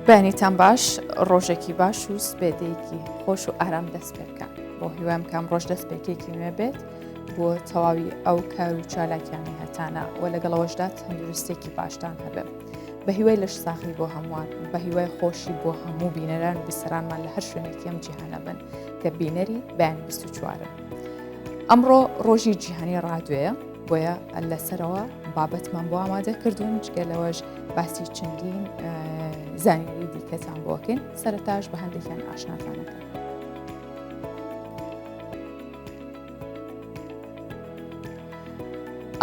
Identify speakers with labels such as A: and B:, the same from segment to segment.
A: بەیانیتان باش ڕۆژێکی باش و سپێدەیەکی خۆش و ئارام دەست پێ بکەن بۆ هیوام کام ڕۆژ دەست پێکێکی نوێ بێت بۆ تەواوی ئەو کار و چالاکیانی هەتانە و لەگەڵەوەشدا تەندروستێکی باشتان هەبێت بە هیوای لەش ساغی بۆ هەمووان بە هیوای خۆشی بۆ هەموو بینەران و بیسەرانمان لە هەر شوێنێکی ئەم جیهانە بن کە بینەری بەیانی 24ن. ئەمڕۆ ڕۆژی جیهانی ڕادوێیە بۆیە لەسەرەوە بابەتمان بۆ ئامادە کردوون جگە لەوەش باسی چەندین زانیاری دیکەتان بۆکەین سەرتاش بە هەندێکیان ئاشناتانەکەن.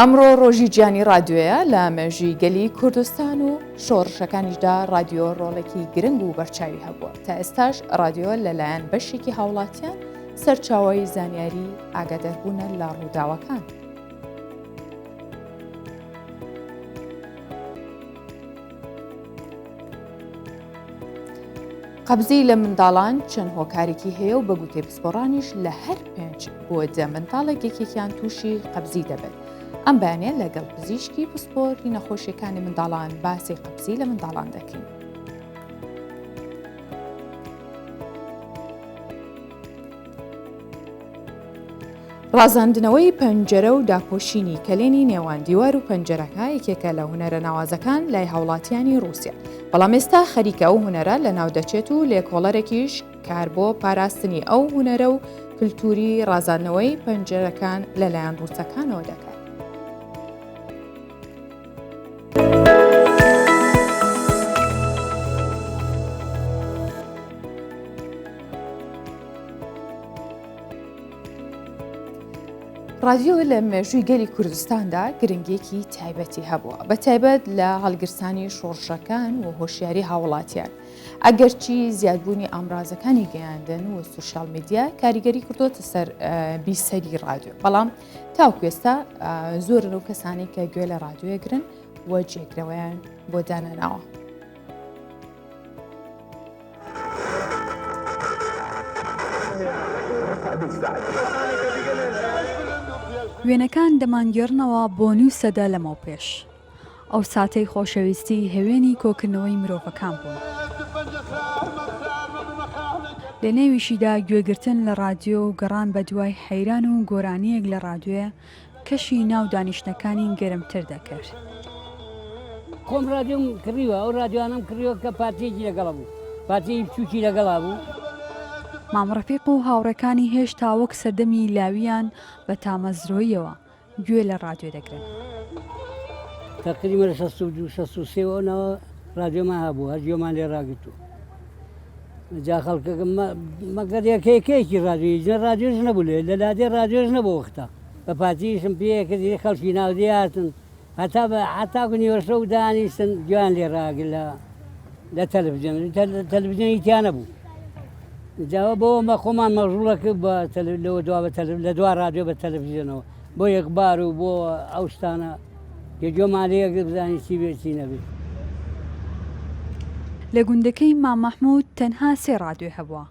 A: ئەمڕۆ ڕۆژی جیانی ڕادیۆیە لە مێژووی گەلی کوردستان و شۆڕشەکانیشدا ڕادیۆ ڕۆڵێکی گرنگ و بەرچاوی هەبووە تا ئێستاش ڕادیۆ لەلایەن بەشێکی هاوڵاتیان سەرچاوەی زانیاری ئاگاداربوونە لە ڕووداوەکان. قەبزی لە منداڵان چەند هۆکارێکی هەیە و بە گوتەی پسپۆڕانیش لە هەر پێنج بۆ دە منداڵێک یەکێکیان تووشی قەبزی دەبێت. ئەم بەیانە لەگەڵ پزیشکی پسپۆری نەخۆشیەکانی منداڵان باسی قەبزی لە منداڵان دەکەین. ڕازاندنەوەی پەنجەرە و داپۆشینی کەلێنی نێوان دیوار و پەنجەرەکە یەکێکە لە هونەرە ناوازەکان لای هاوڵاتیانی ڕووسیا، بەڵام ئێستا خەریکە ئەو هونەرە لەناو دەچێت و لێکۆڵەرێکیش کار بۆ پاراستنی ئەو هونەرە و کلتوری ڕازاندنەوەی پەنجەرەکان لەلایەن ڕووسەکانەوە دەکات. ڕادیۆ لە مێژووی گەلی کوردستاندا گرنگیەکی تایبەتی هەبووە بە تایبەت لە هەڵگرسانی شۆڕشەکان و هۆشیاری هاوڵاتیان ئەگەرچی زیادبوونی ئامرازەکانی گەیاندن و سوسیال میدیا کاریگەری کردوتە سەر بیسەری ڕادیۆ بەڵام تاوکو ئێستا زۆرن و کەسانی کە گوێ لە ڕادیۆگرن و جێگرەوەیان بۆ دانەناوە.
B: وێنەکان دەمانگێڕنەوە بۆ نیو سەدە لەمەوپێش، ئەو ساتەی خۆشەویستی هەوێنی کۆکردنەوەی مرۆڤەکان بوون. لە نێویشیدا گوێگرتن لە ڕادیۆ و گەڕان بەدوای حەیران و گۆرانییەک لە ڕادیۆ کەشی ناو دانیشتنەکانی گەرمتر دەکرد.
C: خۆم رادیۆم کڕیوە، ئەو رادیۆانەم کڕیوە کە پارچەیەکی لەگەڵا بوو، پارچەیەکی بچووکی لەگەڵا بوو.
B: مام ڕەفیق و هاوڕێکانی هێشتا وەک سەردەمی لاوییان بە تامەزرۆییەوە گوێ لە رادیۆ دەگرن.
C: تەقریبەن لە 62، 63 وە ئەو ناوە رادیۆمان هەبوو، هەر گوێمان لێ راگرتووە. جا خەڵکەکە مەگەر یەکەیەکەیەکی رادیۆ، ژنە رادیۆش نەبوو لێ، لە لادێ رادیۆش نەبوو وەختە. بە پارتیشم پێ کرد، خەڵکی ناودێ هاتن. هەتا بە هەتاکو نیوەشەو دانیشتن گوێیان لێ ڕاگرت لە لە تەلەفزیۆن تەلەفزیۆنی تیا نەبوو جاوە بۆ مە خۆمان مەژوڵە کرد بە لەوە دوا بە لە دوا ڕادیۆ بە تەلەفزیۆنەوە بۆ یەکبار و بۆ ئەو شتانە کە گوێمان لێ گرت بزانین چی بێ چی نەبێ.
B: لە گوندەکەی مام مەحموود تەنها سێ ڕادیۆ هەبووە،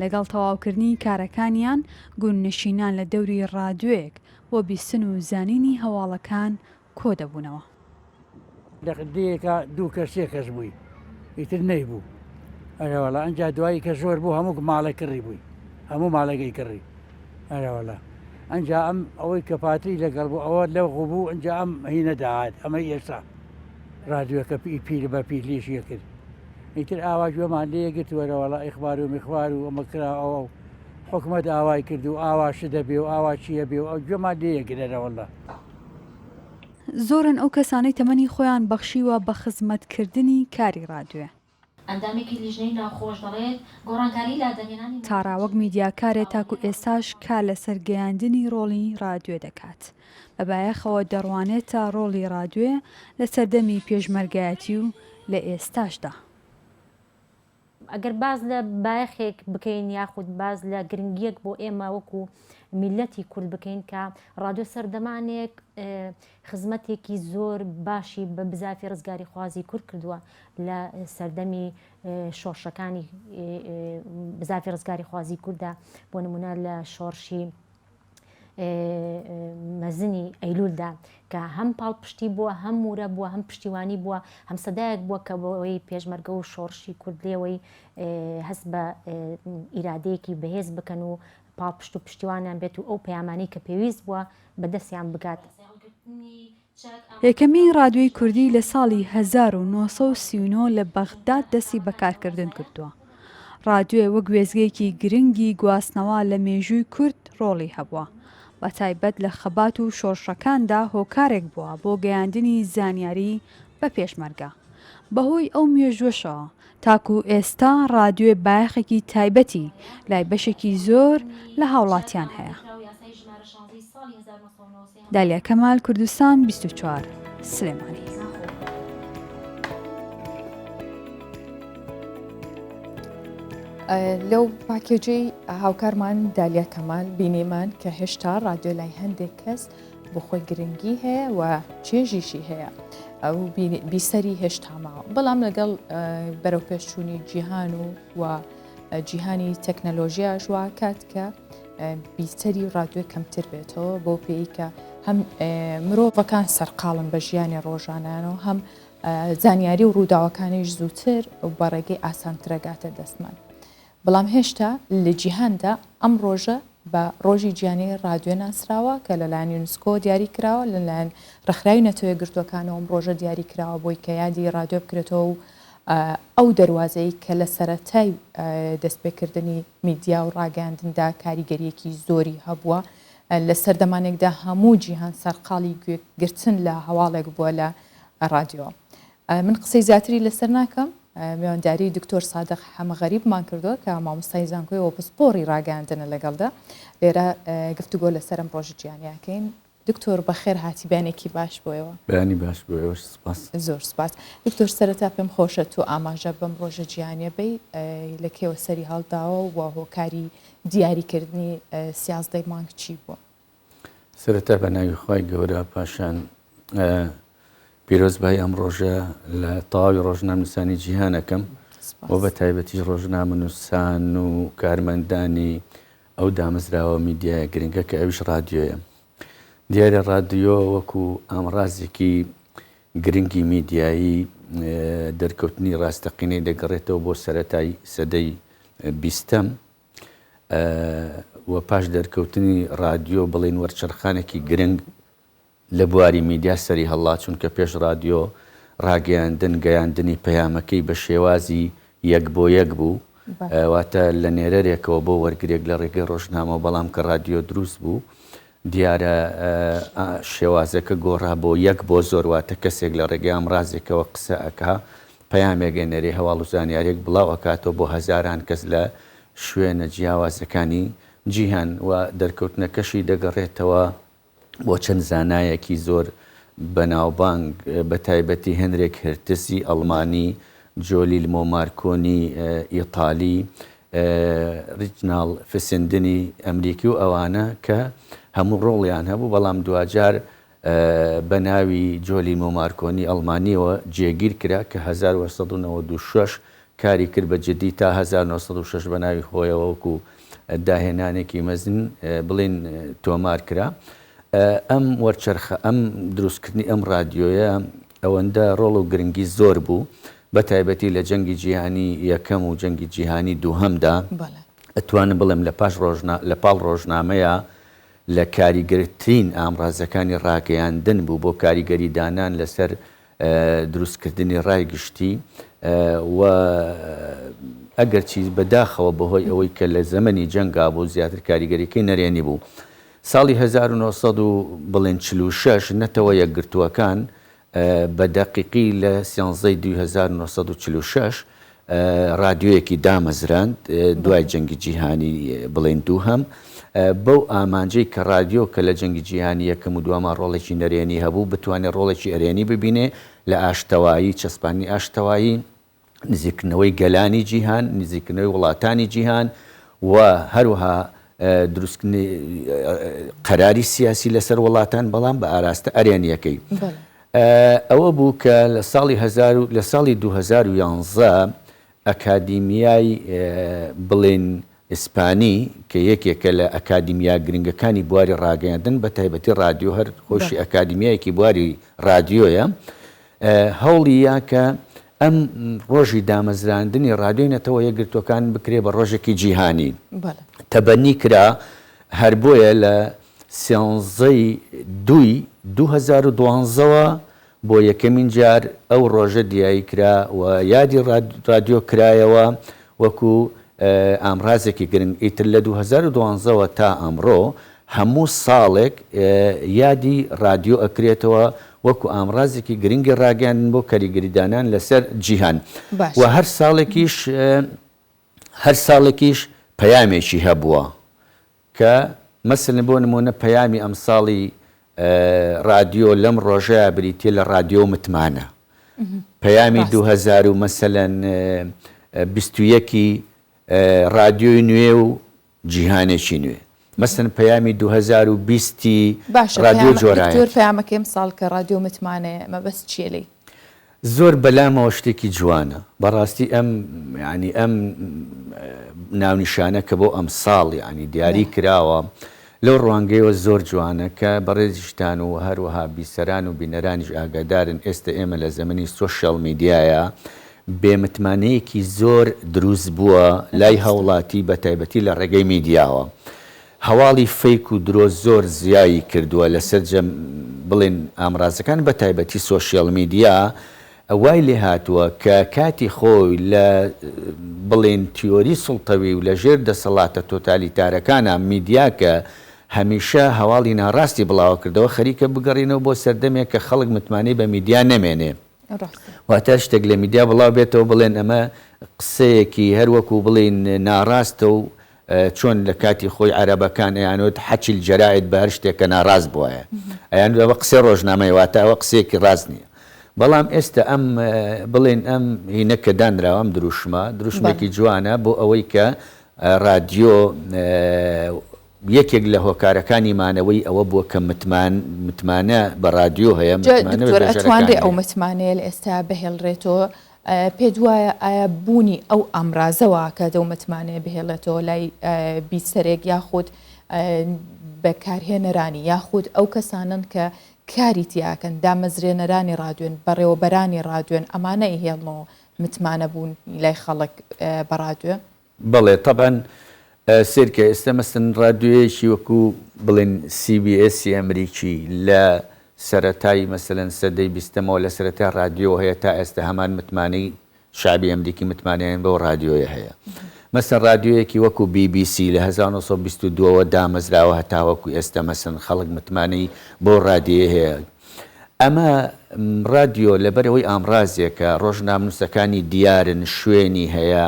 B: لەگەڵ تەواوکردنی کارەکانیان گوندنشینان لە دەوری ڕادیۆیەک بۆ بیستن و زانینی هەواڵەکان کۆ دەبوونەوە.
D: لە دێیەکا دوو کەس سێ کەس بووی ئیتر نەیبوو ئەرەوەڵا ئەنجا دوایی کە زۆر بوو هەموو ماڵێک کڕی بووی هەموو ماڵێکی کڕی ئەرەوەڵا ئەنجا ئەم ئەوەی کە پاتری لەگەڵ بوو ئەوە لەو بوو ئەنجا ئەم هینە داهات ئەمە ئێستا رادیۆکە پی پیر بە پیلیشیە کرد ئیتر ئاوا گوێمان لێگرت وەرەوەڵا ئیخبار و میخوار و ئەمە کرا ئەوە و حکومەت ئاوای کرد و ئاوا شت دەبێ و ئاوا چیە بێ و ئەو گوێمان لێ یەگرەرە واللە.
B: زۆرن ئەو کەسانەی تەمەنی خۆیان بەخشیوە بە خزمەتکردنی کاری ڕادیۆ.
E: ئەندامێکی لیژنەی ناوخۆش دەڵێت، گۆڕانکاری لە دەرهێنانی
B: تارا
E: مۆڵەتی
B: وەک میدیاکارێ تاکو ئێستاش کار لەسەر گەیاندنی ڕۆڵی ڕادیۆ دەکات. بە بایەخەوە دەڕوانێتە ڕۆڵی ڕادیۆ لە سەردەمی پێشمەرگایەتی و لە ئێستاشدا.
E: ئەگەر باس لە بایەخێک بکەین یاخود باس لە گرنگیەک بۆ ئێمە وەکو میلەتی کورد بکەین کە ڕادیۆ سەردەمانێک خزمەتێکی زۆر باشی بە بزافی ڕزگاری خوازی کورد کردووە لە سەردەمی شۆڕشەکانی بزافی ڕزگاری خوازی کووردا بۆ نمونە لە شۆڕشی. مەزنی ئەیلولدا کە هەم پاڵپشتی بووە، هەم ورە بووە، هەم پشتیوانی بووە، هەم سەدایەک بووە کە بۆی پێشمەرگە و شۆڕشی کورد لێوەی هەست بە ئیرادەیەکی بەهێز بکەن و پاڵپشت و پشتیوانیان بێت و ئەو پەیامانەی کە پێویست بووە بە دەستیان بگات.
B: یەکەمین ڕادیۆی کوردی لە ساڵی 1939 لە بەغداد دەستی بە کارکردن کردووە. ڕادیۆ وەک وێستگەیەکی گرنگی گواستنەوە لە مێژووی کورد ڕۆڵی هەبووە، بە تایبەت لە خەبات و شۆڕشەکاندا هۆکارێک بووە بۆ گەیاندنی زانیاری بە پێشمەرگە. بەهۆی ئەو مێژووەشەوە تاکو ئێستا ڕادیۆ بایەخێکی تایبەتی لای بەشێکی زۆر لە هاوڵاتیان هەیە. دالیا کەمال، کوردستان 24، سلێمانی.
A: لەو پاکێجەی هاوکارمان دالیا کەمال بینیمان کە هێشتا ڕادیۆ لای هەندێک کەس بۆ خۆی گرنگی هەیە و چێژیشی هەیە ئەو بیسەری هێشتا ماوە بەڵام لەگەڵ بەرەوپێشچوونی جیهان و و جیهانی تەکنەلۆژیاش وا کات کە بیسەری ڕادیۆ کەمتر بێتەوە بۆ پێی کە هەم مرۆڤەکان سەرقاڵن بە ژیانی ڕۆژانانەوە هەم زانیاری و ڕووداوەکانیش زووتر و بە ڕێگەی ئاسانترەگاتە دەستمان. بەڵام هێشتا لە جیهاندا ئەم ڕۆژە بە ڕۆژی جیهانی ڕادیۆ ناسراوە کە لەلایەن یونسکۆ دیاری کراوە، لەلایەن ڕێکخراوی نەتەوە یەکگرتووەکانەوە ئەم ڕۆژە دیاری کراوە بۆی کە یادی ڕادیۆ بکرێتەوە و ئەو دەروازەی کە لە سەرەتای دەستپێکردنی میدیا و ڕاگەیاندندا کاریگەرییەکی زۆری هەبووە لە سەردەمانێکدا هەموو جیهان سەرقاڵی گوێگرتن لە هەواڵێک بووە لە ڕادیۆ. من قسەی زیاتری لەسەر ناکەم، میوانداری دکتۆر سادق حەمە غەریبمان کردووە کە مامۆستای زانکۆی و پسپۆڕی ڕاگەیاندنە لەگەڵدا لێرە گفتوگۆ لەسەر ئەم ڕۆژە جیهانیاکەین. دکتۆر بەخێر هاتی بەیانێکی باش بۆ ئێوە.
F: بەیانی باش بۆ ئێوەش سپاس.
A: زۆر سپاس. دکتۆر سەرەتا پێم خۆشە تۆ ئاماژە بەم ڕۆژە جیهانیە بەی لە کێوە سەری هەڵداوە و هۆکاری دیاریکردنی سیازدەی مانگ چی بووە؟
F: سەرەتا بە ناوی خوای گەورە پاشان پیرۆزبایی ئەم ڕۆژە لە تەواوی ڕۆژنامنووسانی جیهانەکەم و بە تایبەتیش ڕۆژنامەنووسان و کارمەندانی ئەو دامەزراوە میدیایە گرنگە کە ئەویش ڕادیۆیە. دیارە ڕادیۆ وەکو ئامڕازێکی گرنگی میدیایی دەرکەوتنی ڕاستەقینەی دەگەڕێتەوە بۆ سەرەتای سەدەی بیستەم و پاش دەرکەوتنی ڕادیۆ بڵێین وەرچەرخانێکی گرنگ لە بواری میدیا سەری هەڵا، چونکە پێش ڕادیۆ ڕاگەیاندن گەیاندنی پەیامەکەی بە شێوازی یەک بۆ یەک بوو، واتە لە نێرەرێکەوە بۆ وەرگرێک لە ڕێگەی ڕۆژنامەوە، بەڵام کە ڕادیۆ دروست بوو دیارە شێوازەکە گۆڕا بۆ یەک بۆ زۆر، واتە کەسێک لە ڕێگەی ئامڕازێکەوە قسە ئەکا، پەیامێک ئەنێرێ، هەواڵ و زانیارییەک بڵاو ئەکاتەوە بۆ هەزاران کەس لە شوێنە جیاوازەکانی جیهان و دەرکەوتنەکەشی دەگەڕێتەوە بۆ چەند زانایەکی زۆر بەناوبانگ بە تایبەتی هێنرێک هێرتزی ئەڵمانی، جۆلیلمۆ مارکۆنی ئیتالی، ڕیجناڵ فسندنی ئەمریکی و ئەوانە کە هەموو ڕۆڵیان هەبوو، بەڵام دواجار بە ناوی جۆلیمۆ مارکۆنی ئەڵمانییەوە جێگیر کرا کە 1896 کاری کرد بە جدی تا 1906 بە ناوی خۆیەوە وەکو داهێنانێکی مەزن بڵێین تۆمار کرا. ئەم وەرچەرخە، ئەم دروستکردنی ئەم ڕادیۆیە ئەوەندە ڕۆڵ و گرنگی زۆر بوو، بە تایبەتی لە جەنگی جیهانی یەکەم و جەنگی جیهانی دووهەمدا، ئەتوانم بڵێم لە پاش ڕۆژنا لە پاڵ ڕۆژنامەیا لە کاریگەرترین ئامڕازەکانی ڕاگەیاندن بوو بۆ کاریگەری دانان لەسەر دروستکردنی ڕای گشتی و ئەگەرچی بە داخەوە بەهۆی ئەوەی کە لە زەمەنی جەنگا بوو زیاتر کاریگەریەکەی نەرێنی بوو. ساڵی 1900 و بڵێن 46 نەتەوە یەکگرتووەکان بە دەقیقی لە سیانزەی دووی 1946 ڕادیۆیەکی دامەزراند دوای جەنگی جیهانی بڵێین دووهەم بەو ئامانجەی کە ڕادیۆ کە لە جەنگی جیهانی یەکەم و دووەما ڕۆڵێکی نەرێنی هەبوو بتوانێت ڕۆڵێکی ئەرێنی ببینێ لە ئاشتەوایی چەسپاندنی ئاشتەوایی نزیکردنەوەی گەلانی جیهان نزیکردنەوەی وڵاتانی جیهان و هەروەها دروستکردنی قەراری سیاسی لەسەر وڵاتان بەڵام بە ئاراستە ئەرێنیەکەی. ئەوە بوو کە لە ساڵی هەزار و لە ساڵی 2011 ئەکادیمیای بڵێن ئیسپانی کە یەکێکە لە ئەکادیمیا گرنگەکانی بواری ڕاگەیاندن بە تایبەتی ڕادیۆ هەر خۆشی ئەکادیمیایەکی بواری ڕادیۆیە هەوڵی یا کە ئەم ڕۆژی دامەزراندنی ڕادیۆی نەتەوە یەکگرتووەکان بکرێ بە ڕۆژێکی جیهانی تەبەنی کرا هەر بۆیە لە سیانزەی دووی 2012ەوە بۆ یەکەمین جار ئەو ڕۆژە دیاری کرا و یادی ڕادیۆ کرایەوە وەکو ئامرازێکی گرنگ، ئیتر لە 2012 وە تا ئەمڕۆ هەموو ساڵێک یادی ڕادیۆ ئەکرێتەوە وەکو ئامرازێکی گرنگی ڕاگەیاندن بۆ کەریگەریدانان لەسەر جیهان و هەر ساڵێکیش هەر ساڵێکیش پەیامێکی هەبووە کە مەسەلەن بۆ نموونە پەیامی ئەمساڵی ڕادیۆ لەم ڕۆژەیا بریتیە لە ڕادیۆ و متمانە. پەیامی 2000 و مەسەلەن 21 ی ڕادیۆی نوێ و جیهانێکی نوێ. مەسەلەن پەیامی 2020 ی
A: باشە
F: ڕادیۆ
A: پەیامە
F: جۆرایەتی.
A: دکتۆر پەیامەکەی ئەمساڵ کە ڕادیۆ متمانەیە مەبەست چیە لێی؟
F: زۆر بەلامەوە شتێکی جوانە بەڕاستی ئەم یانی ئەم ناونیشانە کە بۆ ئەمساڵ یانی دیاری کراوە لەو ڕوانگەیەوە زۆر جوانە کە بەڕێزیشتان و هەروەها بیسەران و بینەرانیش ئاگادارن ئێستە ئێمە لە زەمەنی سۆشیال میدیایە بێ متمانەیەکی زۆر دروست بووە لای هاوڵاتی بە تایبەتی لە ڕێگەی میدیاوە هەواڵی فەیک و درۆ زۆر زیایی کردووە لە سەرجەم بڵێن ئامرازەکان بە تایبەتی سۆشیال میدیا وای لێهاتووە کە کاتی خۆی لە بڵێن تیۆری سوڵتەوی و لە ژێر دەسەڵاتە تۆتالیتارەکانا میدیا کە هەمیشە هەواڵی ناڕاستی بڵاوەکردەوە خەریکە بگەڕێنەوە بۆ سەردەمێک کە خەڵک متمانەی بە میدیا نەمێنێ. واتە شتێک لە میدیا بڵاو بێتەوە بڵێن ئەمە قسەیەکی هەر وەکو بڵێین ناڕاستە و چۆن لە کاتی خۆی عەرەبەکان ئەیانوت حەچی الجرائد بە هەر شتێک کە ناڕاست بوایە ئەیانوت ئەوە قسەی ڕۆژنامەیە واتە ئەوە قسەیەکی ڕاست نییە بەڵام ئێستا ئەم بڵێن ئەم هینە کە دانراوە ئەم دروشمە دروشمێکی جوانە بۆ ئەوەی کە ڕادیۆ یەکێک لە هۆکارەکانی مانەوەی ئەوە بووە کە متمان متمانە بە ڕادیۆ هەیە،
A: جا
F: متمانە بە
A: دکتۆر
F: بێژەرەکان
A: ئەتوانرێ ئەو
F: هەیە.
A: متمانەیە لە ئێستایا بهێڵرێتەوە؟ پێت وایە ئایا بوونی ئەو ئامرازە واکات ئەو متمانەیە بهێڵێتەوە لای بیسەرێک یاخود بەکارهێنەرانی یاخود ئەو کەسانەن کە کاری تیاکەن دامەزرێنەرانی ڕادیۆن بەڕێوەبەرانی ڕادیۆن ئەمانە ئەیهێڵنەوە متمانە بوون لای خەڵک بە ڕادیۆ؟
F: بەڵێ تەبعەن سەیرکە ئێستا مەسەن ڕادیۆیەکی وەکو بڵێن سی بی ئێسی ئەمریکی لە سەرەتای مەسەلەن سەدەی بیستەمەوە لە سەرەتای ڕادیۆوە هەیە تا ئێستا هەمان متمانەی شەعبی ئەمریکی متمانەیان بەو ڕادیۆیە هەیە مەسەن ڕادیۆیەکی وەکو بی بی سی لە 1922 وە دامەزراوە هەتاوەکو ئێستا مەسەن خەڵک متمانەی بەو ڕادیۆیە هەیە ئەمە ڕادیۆ لەبەرئەوەی ئامڕازێکە، ڕۆژنامنووسەکانی دیارن، شوێنی هەیە،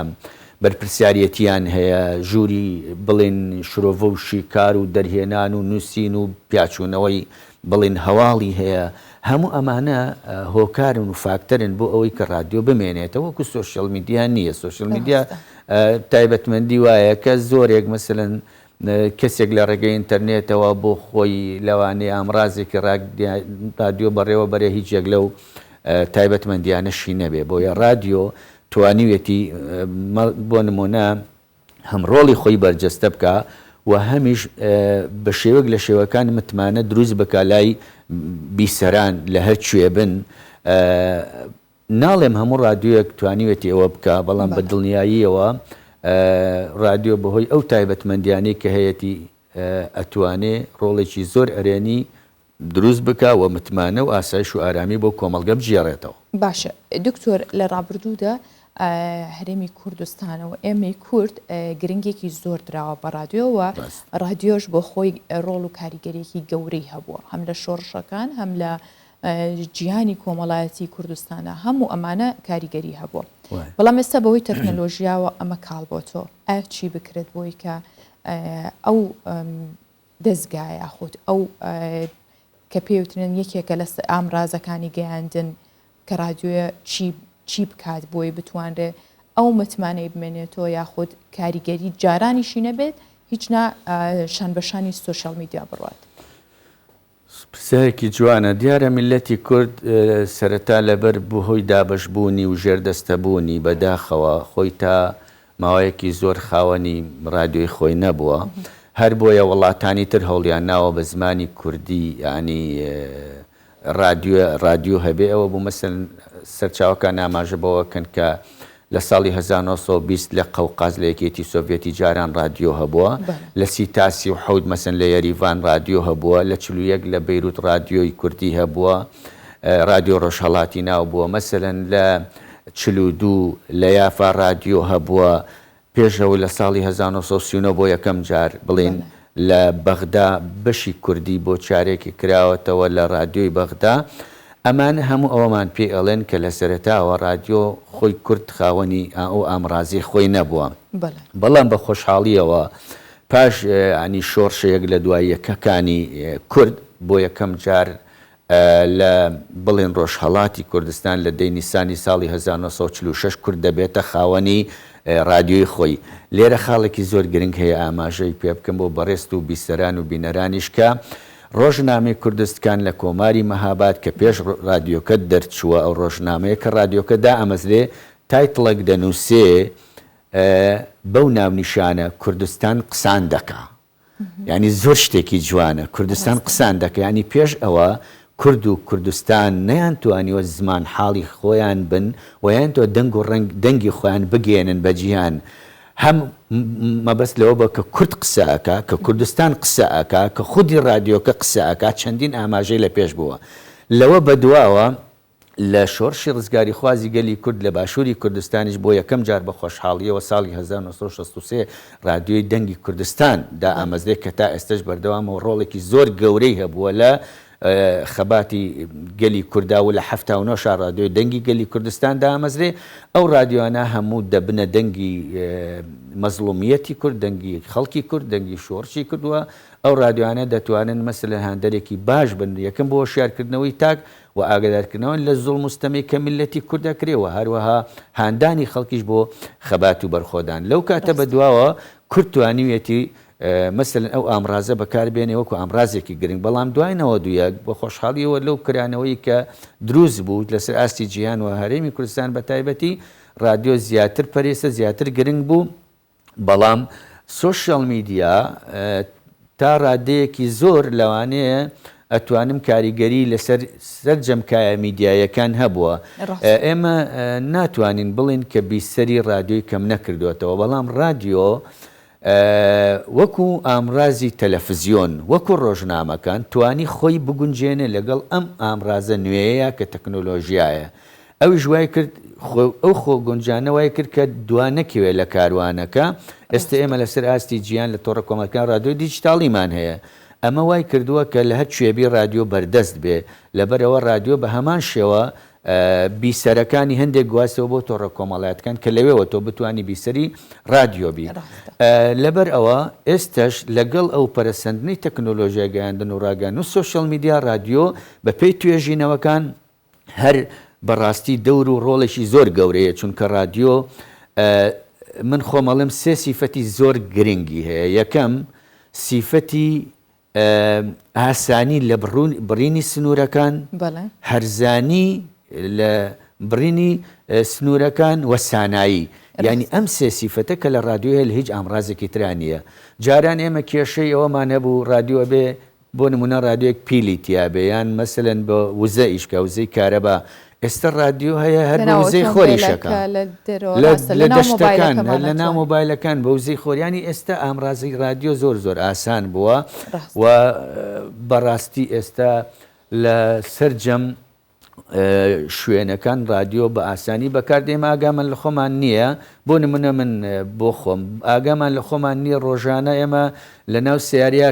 F: بەرپرسیاریەتییان هەیە، ژووری بڵێن شرۆڤە و شیکار و دەرهێنان و نووسین و پیاچوونەوەی بڵێن هەواڵی هەیە، هەموو ئەمانە هۆکارن و فاکتەرن بۆ ئەوەی کە ڕادیۆ بمێنێتەوە، وەکو سۆشیال میدیا نییە، سۆشیال میدیا تایبەتمەندی وایە کە زۆرێک مەسەلەن کەسێک لە ڕێگەی ئینتەرنێتەوە بۆ خۆی لەوانەیە ئامڕازێکی ڕادیۆ بەڕێوە بەرێ هیچ یەک لەو تایبەتمەندیانەشی نەبێ بۆیە ڕادیۆ توانیویەتی بۆ نمونە هەم ڕۆڵی خۆی بەرجەستە بکا و هەمیش بە شێوەک لە شێوەکان متمانە دروست بکا لای بیسەران لە هەر کوێ بن ناڵێم هەموو ڕادیۆیەک توانیوێتی ئەوە بکا، بەڵام بە دڵنیاییەوە ڕادیۆ بەهۆی ئەو تایبەتمەندیانەی کە هەیەتی ئەتوانێ ڕۆڵێکی زۆر ئەرێنی دروست بکا و متمانە و ئاسایش و ئارامی بۆ کۆمەڵگە بگێڕێتەوە.
A: باشە دکتۆر لە ڕابردوودا هەرێمی کوردستان و ئێمەی کورد گرنگێکی زۆر دراوە بە ڕادیۆ و ڕادیۆش بۆ خۆی ڕۆڵ و کاریگەریەکی گەورەی هەبووە هەم لە شۆڕشەکان هەم لە جیهانی کۆمەڵایەتی کوردستانە هەموو ئەمانە کاریگەری هەبووە بەڵام ئێستا بەهۆی تەکنەلۆژیاوە ئەمە کاڵ بۆتەوە ئایا چی بکرێت بۆی کە ئەو دەزگایە یاخود ئەو کە پێوترن یەکێکە لە ئامرازەکانی گەیاندن کە رادیۆیە چی چی بکات بۆی بتوانرێ ئەو متمانەی بمێنێتەوە یاخود کاریگەری جارانیشی نەبێت هیچ نا شان بەشانی سۆشیال میدیا بڕوات.
F: پرسیارێکی جوانە، دیارە میللەتی کورد سەرەتا لەبەر بەهۆی دابەشبوونی و ژێردەستەبوونی بەداخەوە خۆی تا ماوەیەکی زۆر خاوەنی ڕادیۆی خۆی نەبووە هەر بۆیە وڵاتانی تر هەوڵیان ناوە بە زمانی کوردی یانی ڕادیۆ ڕادیۆ هەبێ ئەوە بوو مەسەلەن سەرچاوەکان ئاماژە بەوە کەن کە لە ساڵی 1920 لە قەوقاز لە یەکێتی سۆڤێتی جاران ڕادیۆ هەبووە لە سی تا 37 مەسەن لە یەریڤان ڕادیۆ هەبووە لە 41 لە بەیروت ڕادیۆی کوردی هەبووە ڕادیۆ ڕۆژهەڵاتی ناو بووە مەسەلەن لە 42 لە یافا ڕادیۆ هەبووە پێش ئەوەی لە ساڵی 1939 بۆ یەکەم جار بڵێین لە بەغدا بەشی کوردی بۆ چارێکی کراوەتەوە لە ڕادیۆی بەغدا، ئەمانە هەموو ئەوەمان پێ ئەڵێن کە لە سەرەتاوە ڕادیۆ خۆی کورد خاوەنی ئەو ئامڕازەی خۆی نەبووە. بەڵام بە خۆشحاڵییەوە پاش یانی شۆڕشە یەک لە دوای یەکەکانی کورد بۆ یەکەم جار لە بڵێن ڕۆژهەڵاتی کوردستان لە دەی نیسانی ساڵی 1946 کورد دەبێتە خاوەنی ڕادیۆی خۆی. لێرە خاڵێکی زۆر گرنگ هەیە ئاماژەی پێ بکەم بۆ بەڕێزت و بیسەران و بینەرانیش کە ڕۆژنامەی کوردستکان لە کۆماری مەهاباد کە پێش ڕادیۆکە دەرچووە ئەو ڕۆژنامەیە کە ڕادیۆکە دائەمەزرێ title ێک دەنووسێ بەو ناونیشانە کوردستان قسان دەکا. یانی زۆر شتێکی جوانە کوردستان قسان دەکە یانی پێش ئەوە کورد و کوردستان نەیان توانیوە زمان حاڵی خۆیان بن و یان تۆ دەنگ و ڕەنگ دەنگی خۆیان بگەێنن بە جیهان هەم مەبەست لەوە بە کە کورد قسە ئەکا کە کوردستان قسە ئەکا کە خودی ڕادیۆکە قسە ئەکا چەندین ئاماژەی لە پێش بووە لەوە بەدواوە لە شۆڕشی ڕزگاریخوازی گەلی کورد لە باشووری کوردستانیش بۆ یەکەم جار بە خۆشحاڵییەوە ساڵی 1963 ڕادیۆی دەنگی کوردستان دائامەزرێ کە تا ئێستەش بەردەوامە و ڕۆڵێکی زۆر گەورەی هەبووە لە خەباتی گەلی کوردا و لە 79 شا ڕادیۆی دەنگی گەلی کوردستان دامەزرێ ئەو ڕادیۆانە هەموو دەبنە دەنگی مەزڵومیەتی کورد دەنگی خەڵکی کورد دەنگی شۆڕشی کورد و ئەو ڕادیۆانە دەتوانن مەسەلەن هاندەرێکی باش بن یەکەم بۆ هۆشیارکردنەوەی تاک و ئاگادارکردنەوە لە زوڵم و ستەمەی کە میللەتی کورد ئەکرێ و هەروەها هاندانی خەڵکیش بۆ خەبات و بەرخۆدان. لەو کاتە بە دواوە کورد توانیویەتی مەسەلەن ئەو ئامڕازە بەکار بێنێ وەکو ئامڕازێکی گرنگ، بەڵام دوای 91 بە خۆشحاڵیەوە لەو کرانەوەی کە دروست بوو لەسەر ئاستی جیهان و هەرێمی کوردستان بە تایبەتی ڕادیۆ زیاتر پەرێسە زیاتر گرنگ بوو، بەڵام سۆشیال میدیا تا ڕادەیەکی زۆر لەوانەیە ئەتوانم کاریگەری لەسەر سەرجەم کایە میدیاییەکان هەبووە. ئێمە ناتوانین بڵێین کە بیسەری ڕادیۆی کەم نەکردووەتەوە، بەڵام ڕادیۆ وەکو ئامرازی تەلەفزیۆن، وەکو ڕۆژنامەکان توانی خۆی بگونجێنێ لەگەڵ ئەم ئامرازە نوێیە کە تەکنۆلۆژیایە. ئەویش وای کرد خۆ ئەو خۆ گونجانە وای کرد کە دوا نەکەوێت لە کاروانەکە، ئێستا ئێمە لەسەر ئاستی جیهان لە تۆڕە کۆمەڵکان ڕادیۆی دیجیتاڵیمان هەیە، ئەمە وای کردووە کە لە هەر کوێ بی ڕادیۆ بەردەست بێ، لەبەرئەوە ڕادیۆ بە هەمان شێوە بیسەرەکانی هەندێک گواستەوە بۆ تۆڕە کۆمەڵایەتەکان کە لەوێوە تۆ بتوانی بیسەری ڕادیۆ بی. لەبەر ئەوە ئێستەش لەگەڵ ئەو پەرەسەندنەی تەکنۆلۆژیای گەیاندن و ڕاگەیاندن و سۆشیال میدیا ڕادیۆ بەپێی توێژینەوەکان هەر بەڕاستی دەور و ڕۆڵێکی زۆر گەورەیە چونکە ڕادیۆ من خۆم ئەڵێم سێ سیفەتی زۆر گرنگی هەیە یەکەم سیفەتی ئاسانی لە بڕینی سنوورەکان هەرزانی لە بڕینی سنوورەکان و سانایی یعنی ئەم سێ سیفەتە کە لە ڕادیۆ لە هیچ ئامرازێکی ترا نییە جاران ئێمە کێشەی ئەوەمان هەبوو ڕادیۆ بێ بۆ نمونە ڕادیۆیەک پیلی تیابێ یان مەسەلەن بە وزە ئیش کا وزەی کارەبا ئێستا ڕادیۆ هەیە هەر بە وزەی خۆریشەکە لە دەشتەکان لە ناو مۆبایلەکان بە وزەی خۆریانی ئێستا ئامرازی ڕادیۆ زۆر زۆر ئاسان بووە و بەڕاستی ئێستا لە سەرجەم شوێنەکان ڕادیۆ بە ئاسانی بەکار دێمە ئاگامان لە خۆمان نییە بۆ نمونە من بۆ خۆم ئاگامان لە خۆمان نییە ڕۆژانە ئێمە لە ناو سیاریا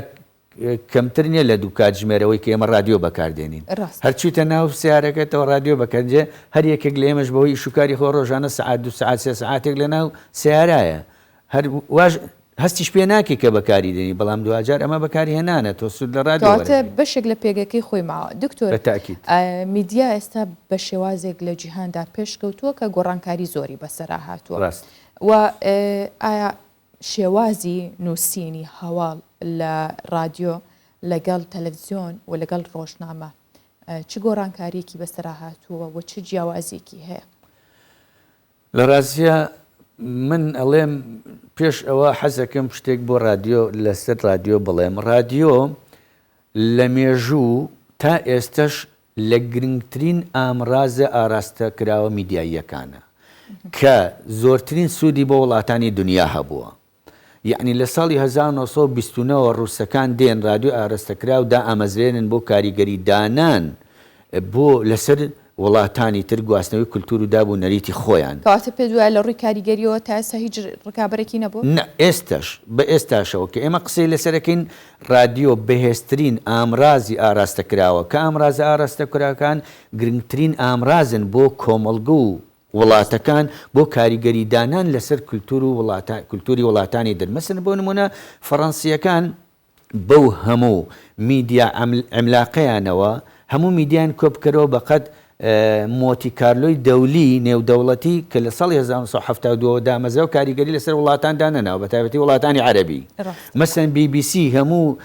F: کەمتر نیە لە دوو کاتژمێر ئەوەی کە ئێمە ڕادیۆ بەکار دێنین.
A: ڕاستە.
F: هەر چوویتە ناو سەیارەکەتەوە ڕادیۆ بەکەنجێ، هەر یەکێک لە ئێمەش بەهۆی ئیشوکاری خۆی ڕۆژانە سەعات دوو سەعات سێ سەعاتێک لە ناو سەیارایە. هەر واش هەستیش پێ ناکەی کە بەکاری دێنی، بەڵام دواجار ئەمە بەکارهێنانە، تۆ سوود لە ڕادیۆ
A: کەواتە
F: وەرەگری.
A: بەشێک لە پێگەکەی خۆی ماوە. دکتۆر
F: بە تەئکید.
A: میدیا ئێستا بە شێوازێک لە جیهاندا پێشکەوتووە کە گۆڕانکاری زۆری بەسەرا هاتووە.
F: ڕاستە.
A: و ئایا شێوازی نووسینی هەواڵ لە ڕادیۆ لەگەڵ تەلەفزیۆن و لەگەڵ ڕۆژنامە چ گۆڕانکارییەکی بەسەرا هاتووە و چ جیاوازییەکی هەیە؟
F: لە ڕاستیا. من ئەڵێم پێش ئەوە حەزەکەم شتێک بۆ ڕادیۆ لەسەر ڕادیۆ بڵێم ڕادیۆ لە مێژوو تا ئێستەش لە گرنگترین ئامرازە ئاراستەکراوە میدیاییەکانە کە زۆرترین سوودی بۆ وڵاتانی دنیا هەبووە. یەعنی لە ساڵی 1929 وە ڕووسەکان دێن ڕادیۆی ئاراستەکراو دائەمەزرێنن بۆ کاریگەری دانان بۆ لەسەر وڵاتانی تر گواستنەوەی کولتوور و داب و نەریتی خۆیان.
A: کەواتە پێت وایە لە ڕووی کاریگەرییەوە تا ئێستا هیچ ڕکابەرێکی نەبووە؟
F: نا، ئێستاش، بە ئێستاشەوە کە ئێمە قسەی لەسەر ئەکەین، ڕادیۆ بەهێزترین ئامرازی ئاراستەکراوە، کە ئامرازە ئاراستەکراوەکان گرنگترین ئامرازن بۆ کۆمەڵگە و وڵاتەکان بۆ کاریگەری دانان لەسەر کولتوور و کولتووری وڵاتانی تر، مەسەلەن بۆ نموونە فەڕەنسییەکان بەو هەموو میدیا عیملاقەیانەوە هەموو میدیایان کۆبکەرەوە بەقەد مۆتی کارلۆی دەولی نێودەوڵەتی کە لە ساڵی 1972 ەوە دامەزرا و کاریگەری لەسەر وڵاتان دانەناوە بەتایبەتی وڵاتانی عەرەبی مەسەن بی بی سی هەموو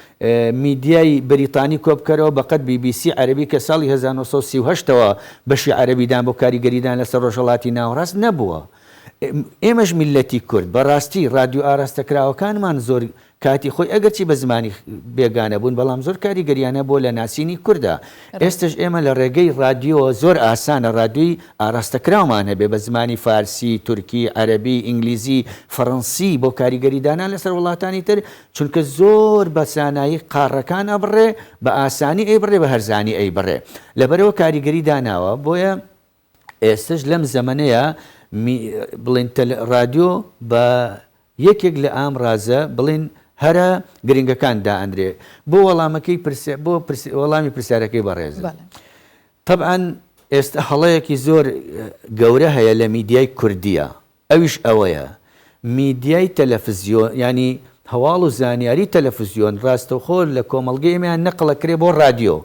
F: میدیای بەریتانی کۆبکەرەوە بەقەد بی بی سی عەرەبی کە ساڵی 1938 ەوە بەشی عەرەبیدان بۆ کاریگەریدان لەسەر ڕۆژهەڵاتی ناوەڕاست نەبووە ئێمەش میللەتی کورد بەڕاستی ڕادیۆ ئاراستەکراوەکانمان زۆر کاتی خۆی ئەگەرچی بە زمانی بێگانە بوون بەڵام زۆر کاریگەریان هەبووە لە ناسینی کوردا. ئێستەش ئێمە لە ڕێگەی ڕادیۆوە زۆر ئاسانە ڕادیۆی ئاراستەکراومان هەبێ بە زمانی فارسی، تورکی، عەرەبی، ئینگلیزی، فەڕەنسی بۆ کاریگەری دانان لەسەر وڵاتانی تر چونکە زۆر بە سانایی قاڕەکان ئەبڕێ بە ئاسانی ئەیبڕێ بە هەرزانی ئەیبڕێ لەبەرئەوە کاریگەری داناوە بۆیە ئێستەش لەم زەمەنەیا می بڵێن تەل ڕادیۆ بە یەکێک لە ئامرازە بڵێن هەرە گرنگەکان دائەنرێ بۆ وەڵامەکەی پرسیا بۆ پرس وەڵامی پرسیارەکەی بەڕێزت
A: بەڵێ.
F: تەبعەن ئێستا هەڵەیەکی زۆر گەورە هەیە لە میدیای کوردییا ئەویش ئەوەیە میدیای تەلەفزیۆن یانی هەواڵ و زانیاری تەلەفزیۆن ڕاستەوخۆ لە کۆمەڵگەی ئێمەیان نەقڵ ئەکرێ بۆ ڕادیۆ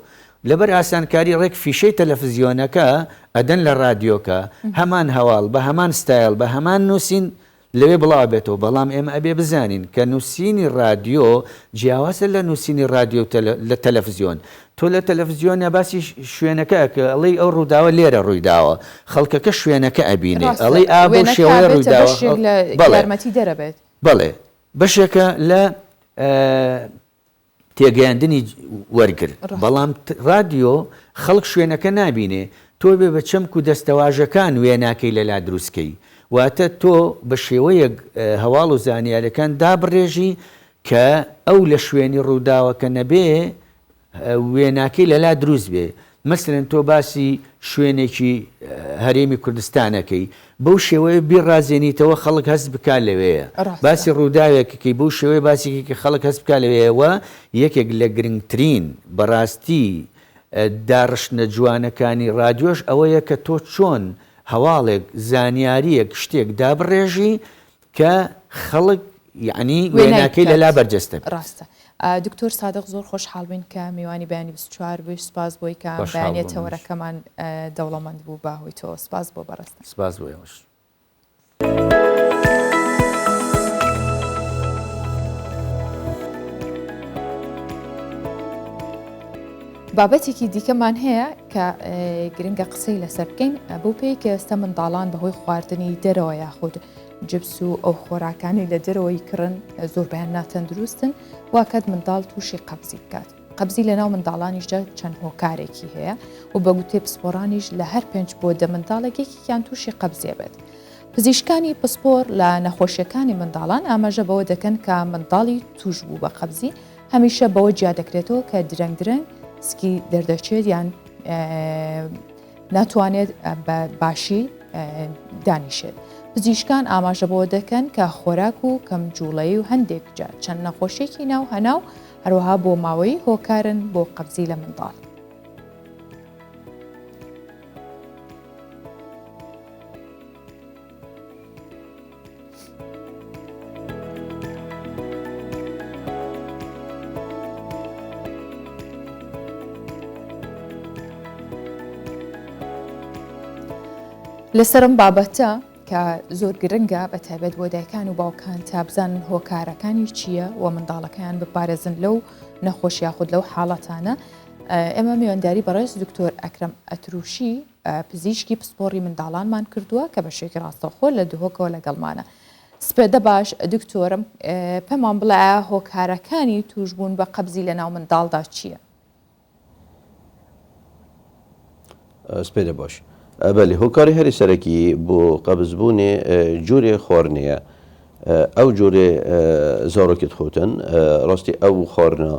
F: لەبەر ئاسانکاری ڕێک فیشەی تەلەفزیۆنەکە ئەدەن لە ڕادیۆکە هەمان هەواڵ بە هەمان ستایڵ بە هەمان نووسین لەوێ بڵاوبێتەوە، بەڵام ئێمە ئەبێ بزانین کە نووسینی ڕادیۆ جیاوازە لە نووسینی ڕادیۆ و لە تەلەفزیۆن. تۆ لە تەلەفزیۆنا باسی شوێنەکە ئەکەی، ئەڵێی ئەو ڕووداوە لێرە ڕووی داوە، خەڵکەکە شوێنەکە ئەبینێ،
A: ڕاستە،
F: ئەڵێی ئا بەو
A: وێنەکە
F: شێوەیە ڕووی
A: ئەبێتە
F: داوە،
A: بەشێک لە
F: بەڵێ،
A: یارمەتیدەر ئەبێت.
F: بەڵێ، بەشێکە لە تێگەیاندنی وەرگر، بەڵام ڕادیۆ خەڵک شوێنەکە نابینێ، تۆ بێ بە چەمک و دەستەواژەکان وێناکەی لەلا دروست کەی، واتە تۆ بە شێوەیەک هەواڵ و زانیاریەکان دابڕێژی کە ئەو لە شوێنی ڕووداوەکە نەبێ وێناکەی لەلا دروست بێ، مەسەلەن تۆ باسی شوێنێکی هەرێمی کوردستان ئەکەی بەو شێوەیە بیڕازێنیتەوە خەڵک هەست بکا لەوێیە، باسی ڕووداوێک ئەکەی بەو شێوەیە باسی کەی کە خەڵک هەست بکا لەوێیە و یەکێک لە گرنگترین بەڕاستی داڕشتنە جوانەکانی ڕادیۆش ئەوەیە کە تۆ چۆن هەواڵێک زانیارییەک شتێک دابڕێژی کە خەڵک یەعنی
A: وێنای
F: وێناکەی لەلا
A: بکات.
F: بەرجەستە بێت.
A: ڕاستە. دکتۆر سادق زۆر خۆشحاڵ بووین کە میوانی بەیانی 24 بووی سوپاس بۆی کە
F: خۆشحاڵ
A: بەیانیە
F: بووم منیش.
A: تەوەرەکەمان دەوڵەمەند بوو بە هۆی تۆوە سوپاس بۆ بەڕێزتان.
F: سپاس بۆ ئێوەش.
A: بابەتێکی دیکەمان هەیە کە گرنگە قسەی لەسەر بکەین بەو پێی کە ئێستا منداڵان بەهۆی خواردنی دەرەوە یاخود جپس و ئەو خۆراکانی لە دەرەوەی کڕن زۆربیان ناتەندروستن واکات منداڵ تووشی قەبزی بکات قەبزی لە ناو منداڵانیشدا چەند هۆکارێکی هەیە و بە گوتەی پسپۆڕانیش لە هەر پێنج بۆ دە منداڵێک یەکێکیان تووشی قەبزیە بێت. پزیشکانی پسپۆر لە نەخۆشیەکانی منداڵان ئاماژە بەوە دەکەن کە منداڵی تووشبوو بە قەبزی هەمیشە بەوە جیا دەکرێتەوە کە درەنگ درەنگ سکی دەردەچێت یان ناتوانێت بە باشی دانیشێت. پزیشکان ئاماژە بەوە دەکەن کە خۆراک و کەم جوڵەی و هەندێک جار چەند نەخۆشیێکی ناو هەناو هەروەها بۆ ماوەی هۆکارن بۆ قەبزی لە منداڵ. لەسەر ئەم بابەتە کە زۆر گرنگە بە تایبەت بۆ دایکان و باوکان تا بزانن هۆکارەکانی چییە و منداڵەکەیان بپارێزن لەو نەخۆش یاخود لەو حاڵەتانە ئێمە میوانداری بەڕێز دکتۆر ئەکرەم ئەتروشی. پزیشکی پسپۆڕی منداڵانمان کردووە کە بە شێوەیەکی ڕاستەوخۆ لە دهۆکەوە لەگەڵمانە. سپێدە باش دکتۆرم پێمان بڵێ ئایا هۆکارەکانی تووشبوون بە قەبزی لەناو منداڵدا چییە؟
G: سپێدە باش. بەلی هۆکاری هەری سەرەکی بۆ قەبزبوونێ جورێ خواردنێە ئەو جورێ زارۆکت خوتن ڕاستی ئەو خواردنە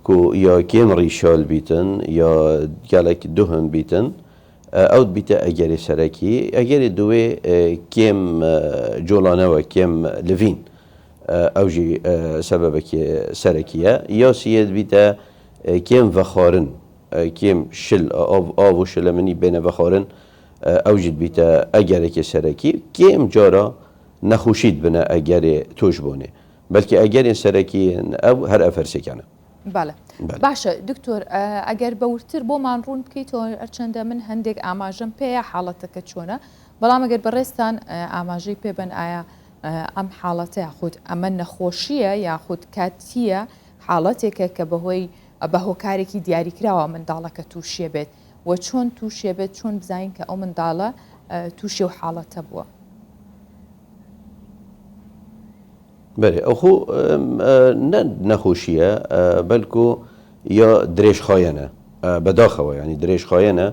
G: کو یا کێم ڕیشال بیتن یا گەلەک دوهن بیتن ئەو بیتە ئەگەرێ سەرەکی ئەگەرێ دوێ کێم جۆڵانەوە کێم لڤین ئەو ژی سەبەبەکێ سەرەکیە یا سیێت بیتە کێم ڤەخوارن کێم شل ئاڤ ئاڤ و شلەمنی بێنە ڤەخوارن ئەو ژیت بیتە ئەگەرێکێ سەرەکی کێم جارا نەخوشیت بنە ئەگەرێ تۆش بۆنێ بەلکی ئەگەرێن سەرەکیێن ئەو هەر ئەڤ هەرسێکانە.
A: بەڵێ باشە دکتۆر ئەگەر بە وردتر بۆمان ڕوون بکەیتەوە هەرچەندە من هەندێک ئاماژەم پێیە حاڵەتەکە چۆنە بەڵام ئەگەر بەڕێزتان ئاماژەی پێ بەن ئایا ئەم حاڵەتە یاخود ئەمە نەخۆشییە یاخود کاتییە حاڵەتێکە کە بەهۆی بە هۆکارێکی دیاریکراوە منداڵەکە تووشیە بێت و چۆن تووشیە بێت چۆن بزانین کە ئەو منداڵە تووشی و حاڵەتە بووە؟
G: بەرێ ئەو خۆ نە نەخۆشیە بەلکو یا درێژخایەنە بەداخەوە ینی درێژخایەنە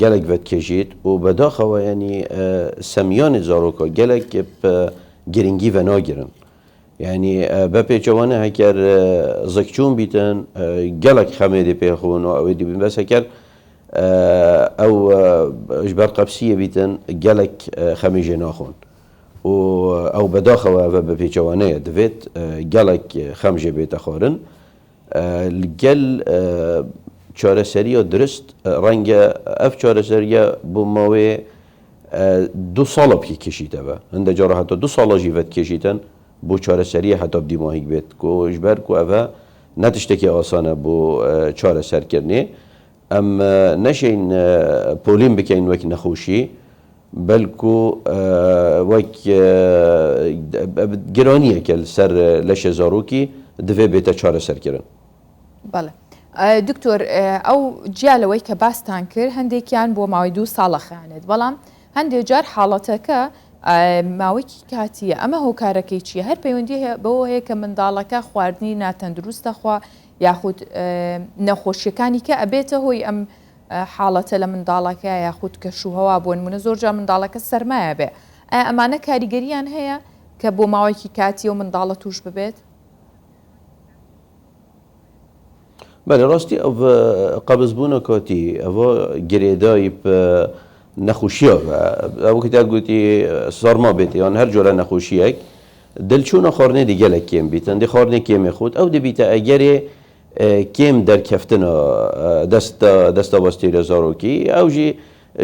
G: گەلێک ڤەتکێژیت و بەداخەوە ینی سەمیانی زارۆکە گەلێک گرنگی ڤە ناگرن یعنی بە پێچەوانە هەکەر زکچوون بیتن گەلێک خەمێ دێ پێخۆن و ئەوەی دیبن بەس هەکەر ئەو ژبەر قەپسیە بیتن گەلێک خەمێ ژێ ناخۆن و ئەو بەداخەوە ئەڤە بە پێچەوانەیە دڤێت گەلێک خەم ژێ بێتە خوارن لگەل چارەسەریە درست ڕەنگە ئەف چارەسەریە بۆ ماوەێ دو ساڵە بکی کێشیتەوە هەندە جارە هەتا دو ساڵە ژیڤەت کێشیتن بۆ چارەسەریە هەتا بدیماهیک بێت کو ژبەر کو ئەڤە نە تشتێکی ئاسانە بۆ چارەسەرکردنێ ئەم نەشین پۆلین بکەین وەک نەخۆشی بەلکو وەک گرانیەکە لەسەر لەشێ زارۆکی دڤێ بێتە چارەسەرکردن.
A: بەڵێ دکتۆر ئەو جیا لەوەی کە باستان کرد هەندێکیان بۆ ماوەی دوو ساڵە خیانێت بەڵام هەندێک جار حاڵەتەکە ماوەیەکی کاتیە ئەمە هۆکارەکەی چییە هەر پەیوەندی بەوە هەیە کە منداڵەکە خواردنی ناتەندروستە خوا یاخود نەخۆشیەکانی کە ئەبێتە هۆی ئەم حاڵەتە لە منداڵەکە یاخود کەشوهەوا بۆ نمونە زۆر جار منداڵەکە سەرمایە بێ ئایا ئەمانە کاریگەریان هەیە کە بۆ ماوەیەکی کاتی ئەو منداڵە توش ببێت؟
G: بەێ ڕاستی ئەو قەبزبوونە کاتی ئەوە گرێدای نەخۆشیە ئەو کە گوتی سەرما بێت یان هەر جۆرە نەخۆشیەک دلچوونە خواردنێ دی گەلەک کێم بیتن دی خواردنێ کێمێ خۆت ئەو دەبیتە ئەگەرێ کێم دەرکەفتنە دەستە وەستیرە زارۆکی ئەو ژی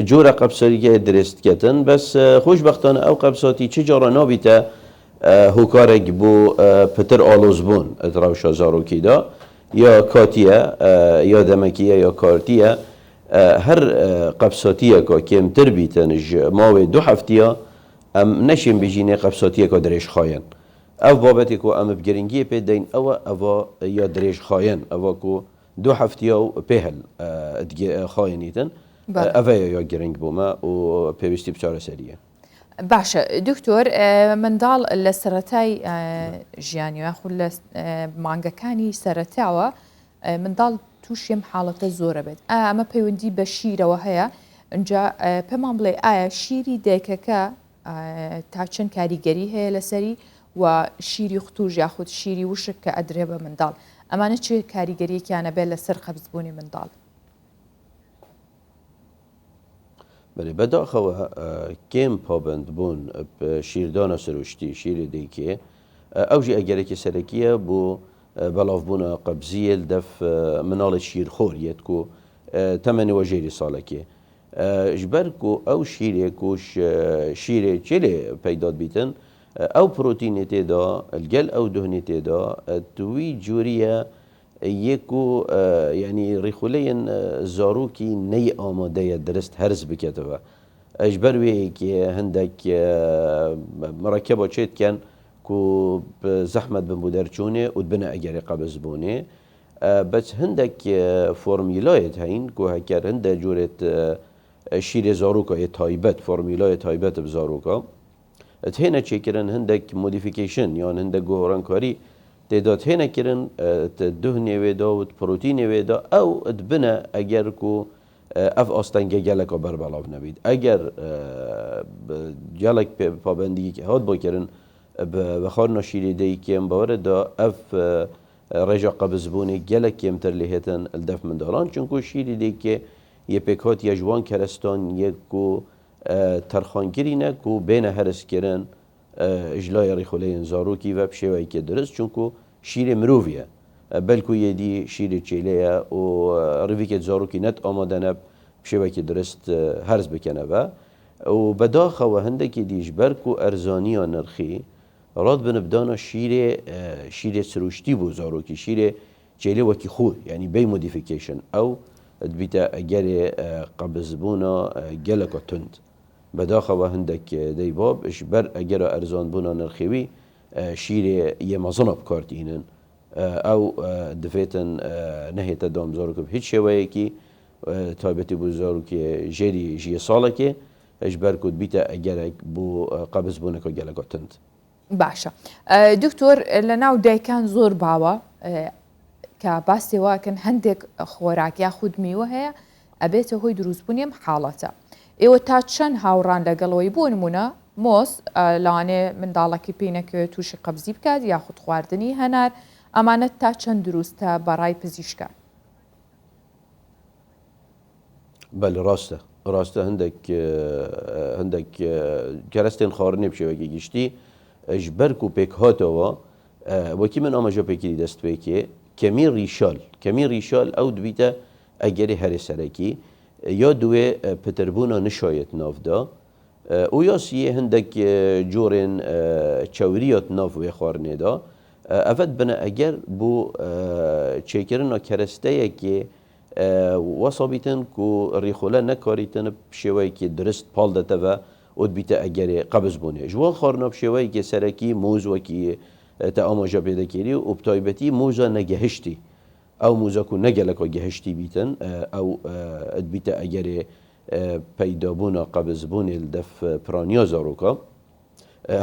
G: جۆرە قەپسەریگە درست کەتن بەس خۆشبەختانە ئەو قەپساتی چ جارە نابیتە هۆکارێک بۆ پتر ئاڵۆزبوون ڕەوشە زارۆکیدا یا کاتیە یا دەمەکیە یا کارتیە هەر قەپساتیەکە کێمتر بیتن ژ ماوەی دو هەفتیە ئەم نەشین بژینێ قەپساتیەکە درێژخایەن ئەڤ بابەتێ کو ئەم گرنگیێ پێ دەین ئەوە ئەڤا یا درێژخایەن ئەڤا کو دو هەفتیا و پێ هەل خایەنیتن ئەڤەیە یا گرنگ بۆ مە و پێویستی بە چارەسەریە.
A: باشە دکتۆر منداڵ لە سەرەتای ژیانی یاخود لە مانگەکانی سەرەتاوە منداڵ تووشی ئەم حاڵەتە زۆرە بێت ئایا ئەمە پەیوەندی بە شیرەوە هەیە ئینجا پێمان بڵێ ئایا شیری دایکەکە تا چەند کاریگەری هەیە لەسەری و شیری قوتوش یاخود شیری وشک کە ئەدرێ بە منداڵ ئەمانە چ کاریگەریەکیانە بێت لەسەر قەبزبوونی منداڵ؟
G: بەێ بەداخەوە کێم پابند بوون شیردانە سروشتی شیری دەیکێ ئەوژی ئەگەرێکی سەرەکیە بۆ بەڵاوبوونە قەبزیە دەف مناڵێ شیرخۆر یەت کو تەمەنی وەژێری ساڵەکێ ژبەر کو ئەو شیرێ کو شیرێ چێلێ پەیداد بیتن ئەو پرۆتینێ تێدا لگەل ئەو دهنێ تێدا توی جوریە یە کو یعنی ڕیخولەیەن زاروکی نەی ئامادەیە درست هەرس بکێتەوە ژبەر وێ یەکێ هندێک مڕەکەبە چێت کەن کو زەحمەت بن بۆ دەرچوونێ و بنە ئەگەرێ قەبز بوونێ بەس هندێک فۆرمیلایەت هەین کو هەکەر هندە جورێت. شیرێ زاروکا یێ تایبەت، فۆرمیولایێ تایبەت ب زاروکا تهێنە چێکرن، هندەک modification یان هندەک گۆڕانکاری تێدا تهێنە کرن ت دهنێ وێدا و ت پرۆتینێ وێدا ئەو دبنە ئەگەر کو ئەڤ ئاستەنگە گەلەکا بەربەڵاو نەبیت ئەگەر گەلەک پابەندییەک هات بۆ کرن ب وەخوارنا شیرێ دەیکێ م باوەرە دا ئەڤ ڕێژە قەبزبوونێ گەلەک کێمتر لێ هێتن لدەف منداڵان چونکو شیری دەیکێ یە پێکهاتیە ژ وان کەرەستان یە کو تەرخانکرینە کو بێنە هەرس کرن ژ لایێ ڕیخولەیێن زاروکی ڤە بشێوەیەکێ درست چونکو شیرێ مروڤیە بەلکو یێ دی شیرێ چێلێیە و ڕیڤیکێت زاروکی نەت ئامادە نەب بشێوەیەکی درست هەرس بکەنەڤە و بەداخەوە هندەکی دی ژ بەر کو ئەرزانییا نرخی ڕاد بن بدانا شیرێ شیرێ سروشتی بو زاروکی شیرێ چێلێ وەکی خو یانی بەی modification ئەو دبیتە ئەگەرێ قەبزبونا گەلەکا توند. بەداخەوە هندەک دەی باب ژ بەر ئەگەرا ئەرزانبونا نرخێ وی شیرێ یێ مەزنا بکار تینن ئەو دڤێتن نەهێتە دام زاروک ب هیچ شێوەیەکی تایبەتی بو زاروکێ ژێری ژیێ ساڵەکێ ژ بەر کو دبیتە ئەگەرەک بو قەبزبونەکا گەلەکا توند.
A: باشە دکتۆر لە ناو دایکان زۆر باوە کە باسی واکەن هەندێک خۆراک یاخود میوە هەیە ئەبێتە هۆی دروستبوونی ئەم حاڵەتە ئێوە تا چەند هاوڕان لەگەڵەوەی بۆ نمونە مۆز لەوانەیە منداڵەکەی پێی نەکەوێت تووشی قەبزی بکات یاخود خواردنی هەنار ئەمانە تا چەند دروستە بەڕای پزیشکان؟
G: بەلی ڕاستە ڕاستە هەندێک هەندێک کەرەستێن خواردنێ بە شێوەیەکی گشتی ژ بەرک و پێکهاتەوە وەکی من ئاماژە پێکردی دەست پێکێ کەمی ڕیشال کەمی ڕیشال ئەو دبیتە ئەگەری هەرێ سەرەکی یا دوێ پتربوونا نشایەت ناودا و یا سیێ هەندێک جۆرێن چەوریات ناو وێ خواردنێدا ئەڤەد بنە ئەگەر بۆ چێکردنا کەرەستەیەکێ وەسا بیتن کو ڕیخۆلە نەکاریتن بشێوەیەکی درست پاڵ دەتەڤە و دبیتە ئەگەرێ قەبز بوونێ. ژ وان خواردنا بشێوەیەکی سەرەکی موز وەکی تە ئاماژە پێ دەکێری و بتایبەتی موزا نەگەهشتی ئەو موزا کو نەگەلەکا گەهشتی بیتن ئەو دبیتە ئەگەرێ پەیدابوونا قەبز بوونێ لدەف پرانیا زاروکا.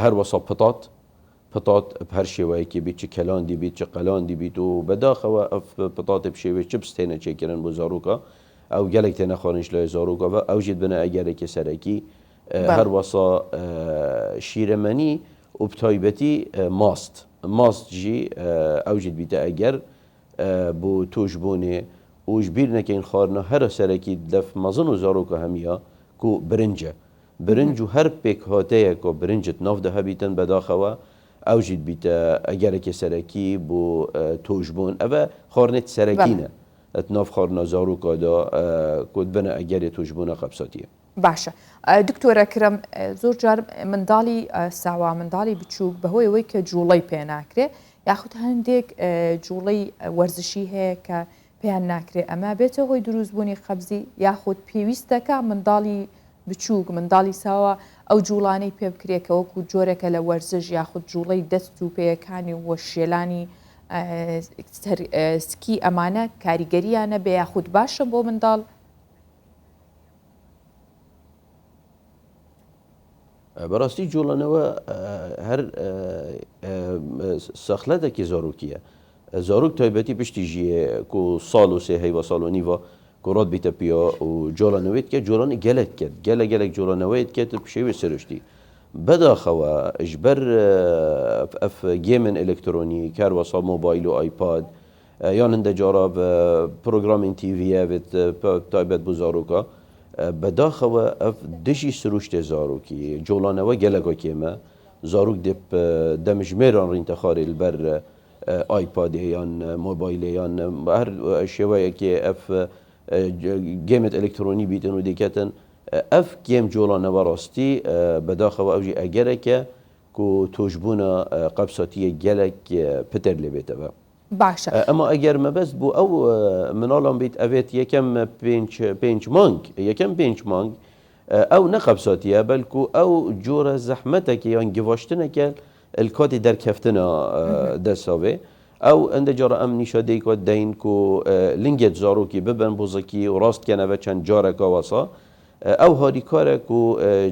G: هەر وەسا پتات پتات ب هەر شێوەیەکی بیت چ کەلاندی بیت چ قەلاندی بیت و بەداخەوە ئەف پتاتێ ب شێوەی چپس تێنە چێکرن بۆ زاروکا ئەو گەلێک تێنە خواردنش لای زاروکا ڤە ئەو ژیت بنە ئەگەرێکی سەرەکی هەر وەسا شیرەمەنی و بتایبەتی ماست ماست ژی ئەو ژیت بیتە ئەگەر بۆ توش بوونێ و ژ بیر نەکەین خواردنا هەرە سەرەکی دەف مەزن و زاروکا هەمیە کو برنجە برنج و هەر پێکهاتەیەک و برنجت ناودا هەبیتن بەداخەوە ئەو ژیت بیتە ئەگەرەکی سەرەکی بۆ توشبوون ئەڤە خواردنێت سەرەکینە ت ناو خواردنا زاروکادا کو دبنە ئەگەرێ توشبوونە قەبساتیە.
A: باشە دکتۆر ئەکرەم زۆر جار منداڵی ساوا منداڵی بچووک بەهۆی ئەوەی کە جوڵەی پێ ناکرێ یاخود هەندێک جوڵەی وەرزشی هەیە کە پێیان ناکرێ ئەمە بێتە هۆی دروستبوونی قەبزی یاخود پێویستەکە منداڵی بچووک، منداڵی ساوا ئەو جووڵانەی پێ بکرێ کە وەکوو جۆرێکە لە وەرزش یاخود جووڵەی دەست و پێیەکانی و شێلانی سەر سکی ئەمانە کاریگەرییان نەبێ یاخود باشە بۆ منداڵ؟
G: بەڕاستی جووڵانەوە هەر سەخلەتێکی زارۆکییە. زاروک تایبەتی پشتی ژیێ کو ساڵ و سێ هەیڤا ساڵ و نیڤا کو ڕات بیتە پیا و جۆڵانەوەیت کەت جۆڵانی گەلەک کەت گەلە گەلەک جۆڵانەوەیت کەت بشێوێ سروشتی بەداخەوە ژبەر ئەف گێمن ئەلکترۆنی کار وەسا مۆبایل و ئایپاد یان هەندە جارا پرۆگرامین تیڤیە بێت تایبەت بۆ زارۆکا بەداخەوە ئەف دژی سروشتێ زارۆکی جۆڵانەوە گەلەکا کێمە زارۆک دێ دەمژمێران ڕینتە خارێ لبەر ئایپادێ یان مۆبایلێ یان هەر شێوەیەکێ ئەف گێمت ئەلکترۆنی بیتن و دیکەتن ئەف گێم جۆڵانەوە ڕاستی بەداخەوە ئەوژی ئەگەرەکە کو توشبوونە قەبساتیە گەلەک پتر لێ بێتەوە.
A: باشە.
G: ئەما ئەگەر مەبەست بۆ ئەو مناڵان بیت ئەوێت یەکەم پێنج پێنج مانگ یەکەم پێنج مانگ ئەو نە قەبساتیە بەلکو ئەو جۆرە زەحمەتەکە یان گڤاشتنەکە الکاتی دەرکەفتنا دەساوێ ئەو ئەندە جارە ئەم نیشا دەیکات دەین کو لنگێت زاروکی ببن بۆ زکی و ڕاست کەنەوە چەند جارەکە وەسا. ئەو هاریکارە کو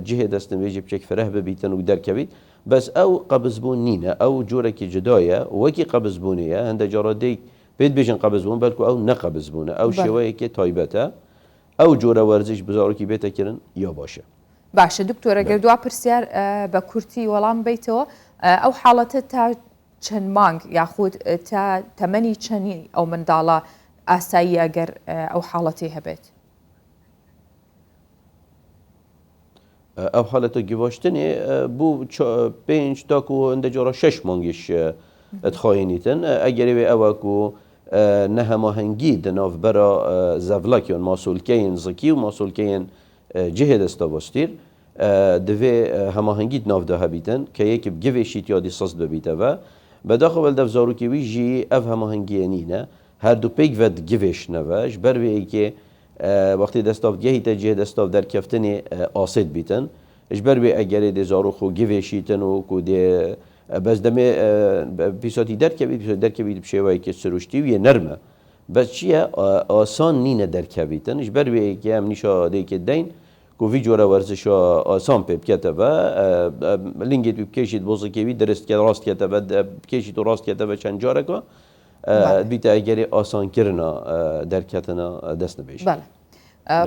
G: جهێ دەستنوێژی بچێک فرەه ببیتن و دەرکەویت بەس ئەو قەبزبوون نینە ئەو جۆرەکی جدایە وەکی قەبزبوونێیە هەندە جارا دێیت پێت بێژن قەبزبوون بەلکو ئەو نە قەبزبوونە ئەو شێوەیەکێ تایبەتە ئەو جۆرە وەرزش بزارۆکی بێتە کرن یا باشە.
A: باشە دکتۆر ئەگەر دوا پرسیار بە کورتی وەڵام بەیتەوە ئەو حاڵەتە تا چەند مانگ یاخود تا تەمەنی چەنی ئەو منداڵە ئاساییە گەر ئەو حاڵەتی هەبێت؟
G: ئەو حالەتە گیڤاشتنێ بو پێنج تاکو هەندە جارا شەش مانگیش دخایەنیتن ئەگەرێ وێ ئەوە کو نەهەماهەنگی دە ناڤبەرا زەڤلەک یان ماسولکەیên زکی و ماسولکەیên جهێ دەستا بۆستیر دڤێ هەماهەنگی د ناڤدا هەبیتن کە یەک بگڤێشیت یا دی سست ببیتەڤە بەداخەوە لدەڤ زاروکی وی ژی ئەڤ هەماهەنگیە نینە هەردوو پێکڤە دگڤێشنەڤە ژبەر وێ یەکێ وەختی دەستاف گەهیتە جێ دەستاف دەرکەفتنێ ئاسێت بیتن ژبەر وێ ئەگەرێ دێ زارو خو گڤێشیتن و کو دێ بەس دەمێ پیساتی دەرکەویت پیساتی دەرکەویت بشێوەیەکی سروشتی و یە نەرمە بەس چییە ئاسان نینە دەرکەویتن ژبەر وێ یەکێ ئەم نیشا دێکێ دەین کو ڤی جۆرە وەرزشا ئاسان پێ بکەتەڤە لینگێت وی بکێشیت بۆ زکێ وی درست کە ڕاست کەتەڤە بکێشیت و ڕاست کەتەڤە چەند جارەکە بیتە ئەگەری ئاسانکردنا دەرکەتنا دەست نبێژ.
A: بەڵێ.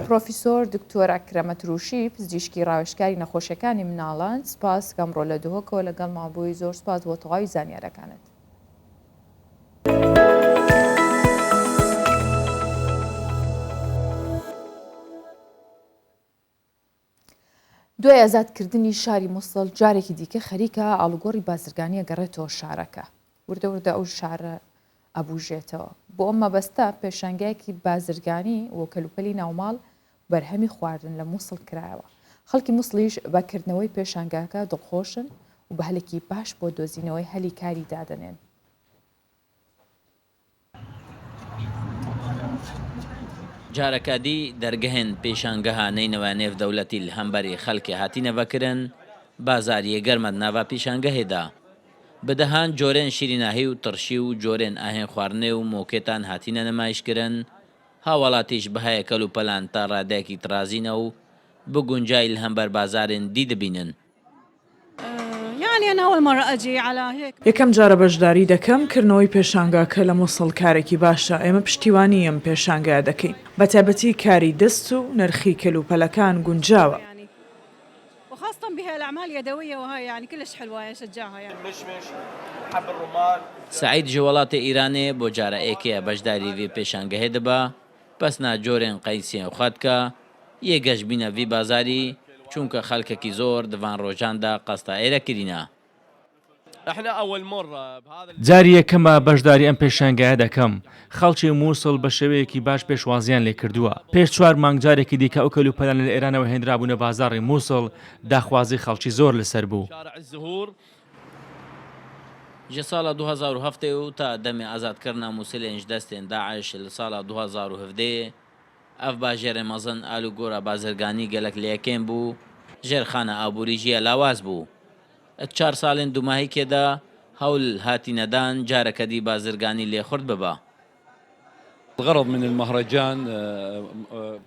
A: پرۆفیسۆر دکتۆر ئەکرەم ئەتروشی پزیشکی ڕاوێژکاری نەخۆشیەکانی مناڵان سپاس کە ئەمڕۆ لە دهۆکەوە لەگەڵمان بووی زۆر سپاس بۆ تەواوی زانیارەکانت. دوای ئازادکردنی شاری موسڵ جارێکی دیکە خەریکە ئاڵوگۆڕی بازرگانی ئەگەڕێتەوە شارەکە. وردە وردە ئەو شارە ئەبوژێتەوە. بۆ ئەم مەبەستە پێشانگایەکی بازرگانی و کەلوپەلی ناوماڵ و بەرهەمی خواردن لە موسڵ کرایەوە. خەڵکی موسڵیش بە کردنەوەی پێشانگاکە دڵخۆشن و بە هەلێکی باش بۆ دۆزینەوەی هەلی کاری دادەنێن.
H: جارەکە دی دەرگەهێن پێشانگەها نەینەوا نێڤدەولەتی ل هەمبەری خەلکێ هاتینە ڤەکرن، بازاریێ گەرمە دناڤا پیشانگەهێ دا. ب دەهان جۆرێن شیریناهی و تڕشی و جۆرێن ئاهێن خواردنێ و مۆکێتان هاتینە نمایش کرن، هاوەڵاتیش بهایە کەل و پەلان تا رادەیەکی تڕازینە و ب گونجای ل هەمبەر بازارێن دی دبینن.
I: یەکەم جارە بەشداری دەکەم، کردنەوەی پێشانگاکە لە موسڵ کارێکی باشە، ئێمە پشتیوانی ئەم پێشانگایە دەکەین، بەتایبەتی کاری دەست و نرخی کەلوپەلەکان گونجاوە.
H: سەعید ji welatê Îranê bo cara êkê ye beşdarî vê pêşangehê dibe، pesna corên qeysiyên xwe dike, yê geşbîne vî bazarî, çunke xelkekî zor di van rojan de qesta êre kirîne.
J: جاری یەکەمە بەشداری ئەم پێشانگایە دەکەم، خەڵکی موسڵ بە شێوەیەکی باش پێشوازییان لێکردووە، پێش چوار مانگ جارێکی دیکە ئەو کەلوپەلانە لە ئێرانەوە هێنرابوونە بازاڕی موسڵ، داخوازی خەڵکی زۆر لەسەر بوو.
H: Ji sala 2007 û ta demê azadkirina Mûsilên ji destên DAIŞ li sala 2017 ev bajêrê mezin alûgora bazirganî gelek li yekên bû, jêrxana aborî jî ya lawaz bû. Di çar salên dûmahîkê de hewl hatî nedan careke dî bazirganî lê xurt bibe.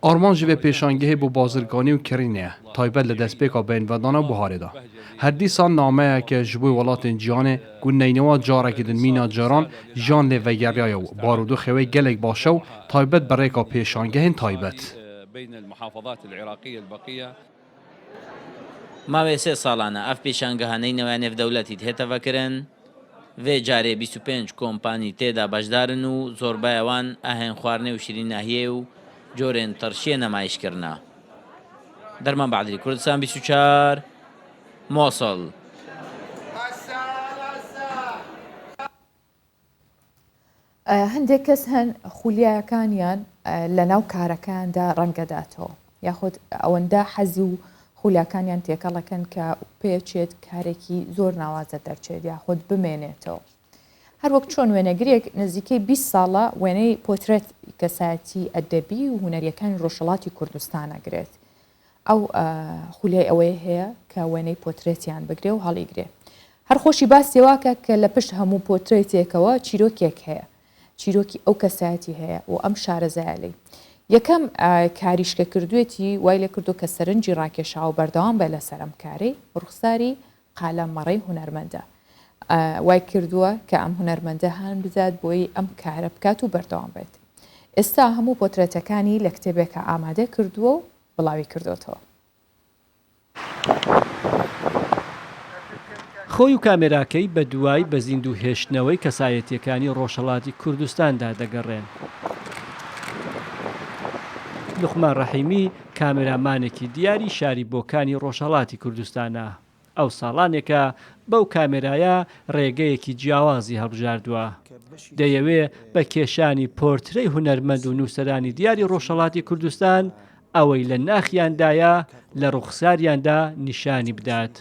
K: Armanc ji vê pêşangehê bo bazirganî û kirînê ye, taybet li destpêka bêhnvedana biharê de. Her dîsa nameyeke ji bo welatên cîhanê ku Neynewa carekî din mîna caran jiyan lê vegeriyaye û barûdoxê wê gelek baş e û taybet bi rêka pêşangehên taybet.
H: Mawê sê salan e ev pêşangeha Neynewa Nêvdewletî dihête vekirin. Vê carê 25 kompanî tê de beşdar in û zorbeya wan ahên xwarinê û şirînahiyê û corên tirşiyê nemayiş kirine. Derman Be'drî, Kurdistan 24, Mosul.
A: هەندێک کەس هەن خولیایەکانیان لە ناو کارەکاندا ڕەنگەداتەوە یاخود ئەوەندە حەزی و خولیاکانیان تێکەڵەکەن کە پێچێت کارێکی زۆر ناوازە دەرچێت یاخود بمێنێتەوە. هەروەک چۆن وێنەگرێک نزیکەی 20 ساڵە وێنەی پۆترێت کەسایەتی ئەدەبی و هونەریەکانی ڕۆژهەڵاتی کوردستان ئەگرێت ئەو خولیای ئەوەی هەیە کە وێنەی پۆترێتیان بگرێ و هەڵیگرێ. هەر خۆشی باسی واکە کە لە پشت هەموو پۆترێتێکەوە چیرۆکێک هەیە، چیرۆکی ئەو کەسایەتی هەیە و ئەم شارەزایە لێی. یەکەم کاریش کە کردوێتی وای لێ کردو کە سەرنجی ڕاکێشاوە بەردەوام بێ لەسەر ئەم کارەی، ڕوخساری قالە مەڕەی هونەرمەندە. وای کردووە کە ئەم هونەرمەندە هان بدات بۆی ئەم کارە بکات و بەردەوام بێت. ئێستا هەموو پۆترێتەکانی لە کتێبێکا ئامادە کردووە و بڵاوی کردۆتەوە.
L: خۆی و کامێراکەی بە دوای بە زیندوو هێشتنەوەی کەسایەتییەکانی ڕۆژهەڵاتی کوردستاندا دەگەڕێن. لوقمان ڕەحیمی کامێرامانێکی دیاری شاری بۆکانی ڕۆژهەڵاتی کوردستانە. ئەو ساڵانێکە بەو کامێرایە ڕێگەیەکی جیاوازی هەڵبژاردووە. دەیەوێ بە کێشانی پۆرترەی هونەرمەند و نووسەرانی دیاری ڕۆژهەڵاتی کوردستان، ئەوەی لە ناخیاندایە لە ڕوخساریاندا نیشانی بدات.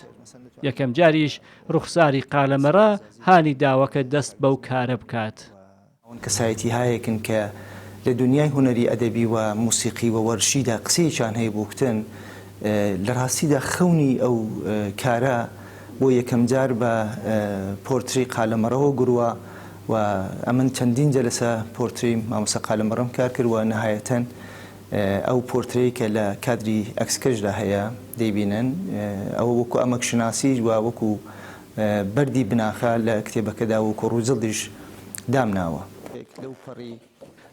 L: یەکەمجاریش ڕوخساری قالەمەڕە هانی داوە کە دەست بەو کارە بکات.
M: ئەوان کەسایەتیهایەکن کە لە دونیای هونەری ئەدەبی و موسیقی و وەرزشیدا قسەیەکیان هەیە بۆ کوتن، لە ڕاستیدا خەونی ئەو کارە بۆ یەکەمجار بە پۆرترەی قالەمەڕەوە گوروە و ئەمن چەندین جەلەسە پۆرترەی مامۆستا قالەمەڕەم کار کرد و نەهایەتەن ئەو پۆرترەی کە لە کادری ئەکسکەشدا هەیە دەیبینن ئەوە وەکو ئەمەکشناسی و وەکو بەردی بناخە لە کتێبەکەدا وەکو ڕووجڵدیش دامناوە.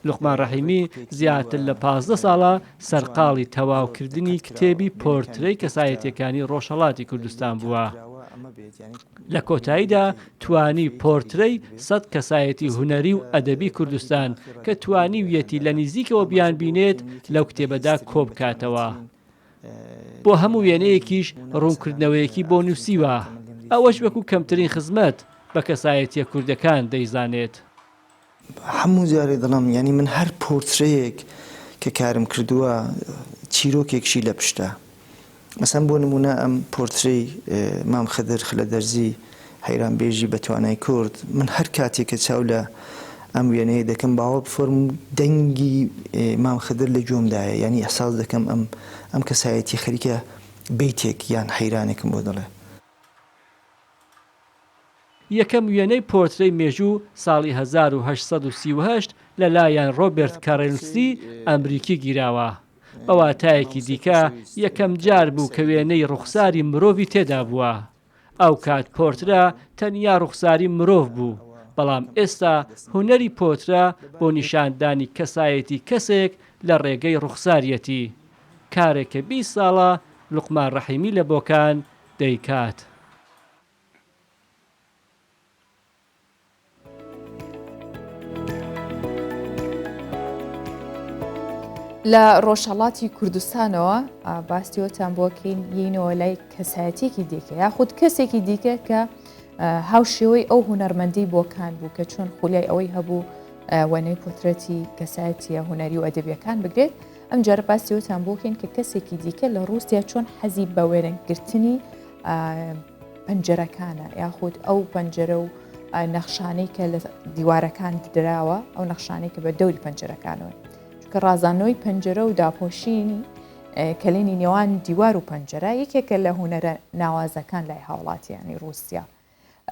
L: لوقمان ڕەحیمی زیاتر لە 15 ساڵە سەرقاڵی تەواوکردنی کتێبی پۆرترەی کەسایەتیەکانی ڕۆژهەڵاتی کوردستان بووە. لە کۆتاییدا توانی پۆرترەی سەد کەسایەتی هونەری و ئەدەبی کوردستان کە توانیویەتی لە نیزیکەوە بیانبینێت لەو کتێبەدا کۆبکاتەوە. بۆ هەموو وێنەیەکیش ڕوونکردنەوەیەکی بۆ نووسیوە، ئەوەش وەکو کەمترین خزمەت بە کەسایەتییە کوردەکان دەیزانێت.
M: هەموو جارێ دەڵێم یانی من هەر پۆرترەیەک کە کارم کردووە چیرۆکێکشی لە پشتە. مەسەن بۆ نموونە ئەم پۆرترەی مام خدر خلەدەرزی حەیران بێژی بە توانای کورد من هەر کاتێک کە چاو لە ئەم وێنەیە دەکەم باوەڕ بفەرموو دەنگی مام خدر لە گوێمدایە یانی ئیحساس دەکەم ئەم ئەم کەسایەتی خەریکە بەیتێک یان حەیرانێکم بۆ دەڵێ.
L: یەکەم وێنەی پۆرترەی مێژوو ساڵی 1838 لەلایەن ڕۆبێرت کارێلسی ئەمریکی گیراوە. بە واتایەکی دیکە یەکەم جار بوو کە وێنەی ڕوخساری مرۆڤی تێدا بووە. ئەوکات پۆرترە تەنیا ڕوخساری مرۆڤ بوو، بەڵام ئێستا هونەری پۆترە بۆ نیشاندانی کەسایەتی کەسێک لە ڕێگەی ڕوخساریەتی. کارێک کە 20 ساڵە لوقمان ڕەحیمی لە بۆکان دەیکات.
A: لە ڕۆژهەڵاتی کوردستانەوە باستیەوەتان بۆکەین یینەوە لای کەسایەتێکی دیکە یاخود کەسێکی دیکە کە هاوشێوەی ئەو هونەرمەندی بۆکان بوو کە چۆن خولیای ئەوەی هەبوو وێنەی پۆترەتی کەسایەتیە هونەری و ئەدەبیەکان بگرێت ئەم جارە باستیەوەتان بۆکەین کە کەسێکی دیکە لە ڕووسیا چۆن حەزی بە وێنەگرتنی پەنجەرەکانە یاخود ئەو پەنجەرە و نەخشانەی کە لە دیوارەکان دراوە ئەو نەخشانەی کە بە دەوری پەنجەرەکانەوە چونکە ڕازانەوەی پەنجەرە و داپۆشینی کەلێنی نێوان دیوار و پەنجەرە یەکێکە لە هوەرە ناوازەکان لای هاوڵاتیانی رووسیا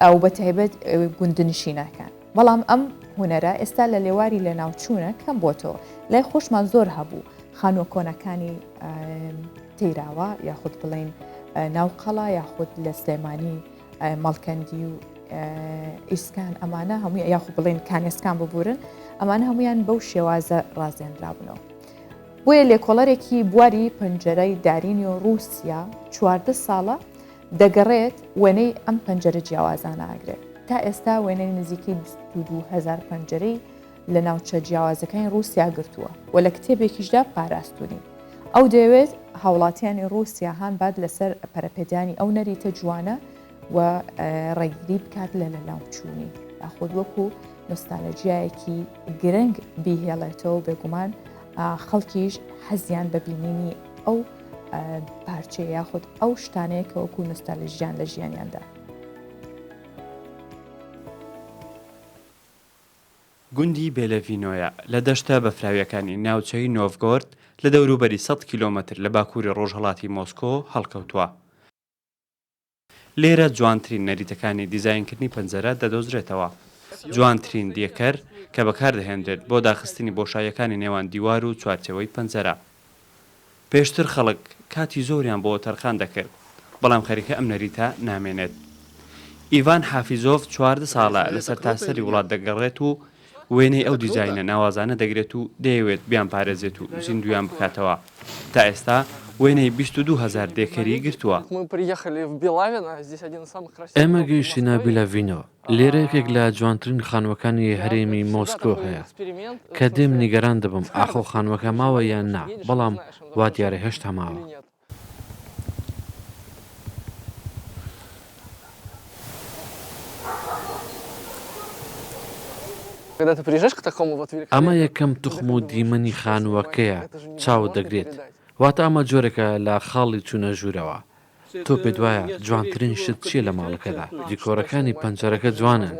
A: ئەو بە تایبەت گوندنشینەکان بەڵام ئەم هوەرە ئێستا لە لێواری لە ناوچوونە کەم بۆتەوە لای خۆشمان زۆر هەبوو خانووە کۆنەکانی تەیراوە یاخود بڵین ناو قەڵا یاخود لە سلێمانی مەڵکەندی و ئیسکان ئەمانە هەمووی یاخو بڵێن کانێسکان ببورن ئەمانە هەمویان بەو شێوازە ڕازێنرابنەوە. بۆیە لێکۆڵەرێکی بواری پەنجەرەی دارینی و ڕووسیا چواردە ساڵە دەگەڕێت وێنەی ئەم پەنجەرە جیاوازانە ئاگرێت تا ئێستا وێنەی نزیکەی 22هزار پەنجەرەی لە ناوچە جیاوازەکانی ڕووسیا گرتووە و لە کتێبێکیشدا پاراستونی. ئەو دەیەوێت هاوڵاتیانی ڕووسیا هان بات لەسەر پەرەپێدانی ئەو نەریتە جوانە و ڕێگری بکات لە لەناوچوونی یاخود وەکو نۆستالۆژیایەکی گرنگ بیهێڵێتەوە بێگومان خەڵکیش حەزیان بە بینینی ئەو پارچەیە یاخود ئەو شتانەیە کە وەکو نۆستالژیان لە ژیانیاندا.
N: گوندی بێلەڤینۆیە لە دەشتە بەفراوییەکانی ناوچەی نۆڤگۆرد لە دەوروبەری سەد کیلۆمەتر لە باکووری ڕۆژهەڵاتی مۆسکۆ هەڵکەوتووە. لێرە جوانترین نەریتەکانی دیزاینکردنی پەنجەرە دەدۆزرێتەوە. جوانترین دێکەر کە بەکاردەهێنرێت بۆ داخستنی بۆشاییەکانی نێوان دیوار و چوارچێوەی پەنجەرە. پێشتر خەڵک کاتی زۆریان بۆ تەرخان دەکرد، بەڵام خەریکە ئەم نەریتە نامێنێت. ئیڤان حافیزۆڤ 14 ساڵە لە سەرتاسەری وڵات دەگەڕێت و وێنەی ئەو دیزاینە ناوازانە دەگرێت و دەیەوێت بیانپارێزێت و زیندوویان بکاتەوە. تا ئێستا وێنەی 22 هەزار دێکەری گرتووە.
O: ئێمە گەیشتینە بیلاڤینۆ. لێرە یەکێک لە جوانترین خانووەکانی هەرێمی مۆسکۆ هەیە. کە دێم نیگەران دەبم ئاخۆ خانووەکە ماوە یان نا، بەڵام وا دیارە هێشتا ماوە. ئەمە یەکەم توخم و دیمەنی خانووەکەیە چاوت دەگرێت. واتە ئەمە جۆرێکە لە خاڵی چوونە ژوورەوە. تۆ پێت وایە جوانترین شت چییە لە ماڵەکەدا؟ دیکۆرەکانی پەنجەرەکە جوانن.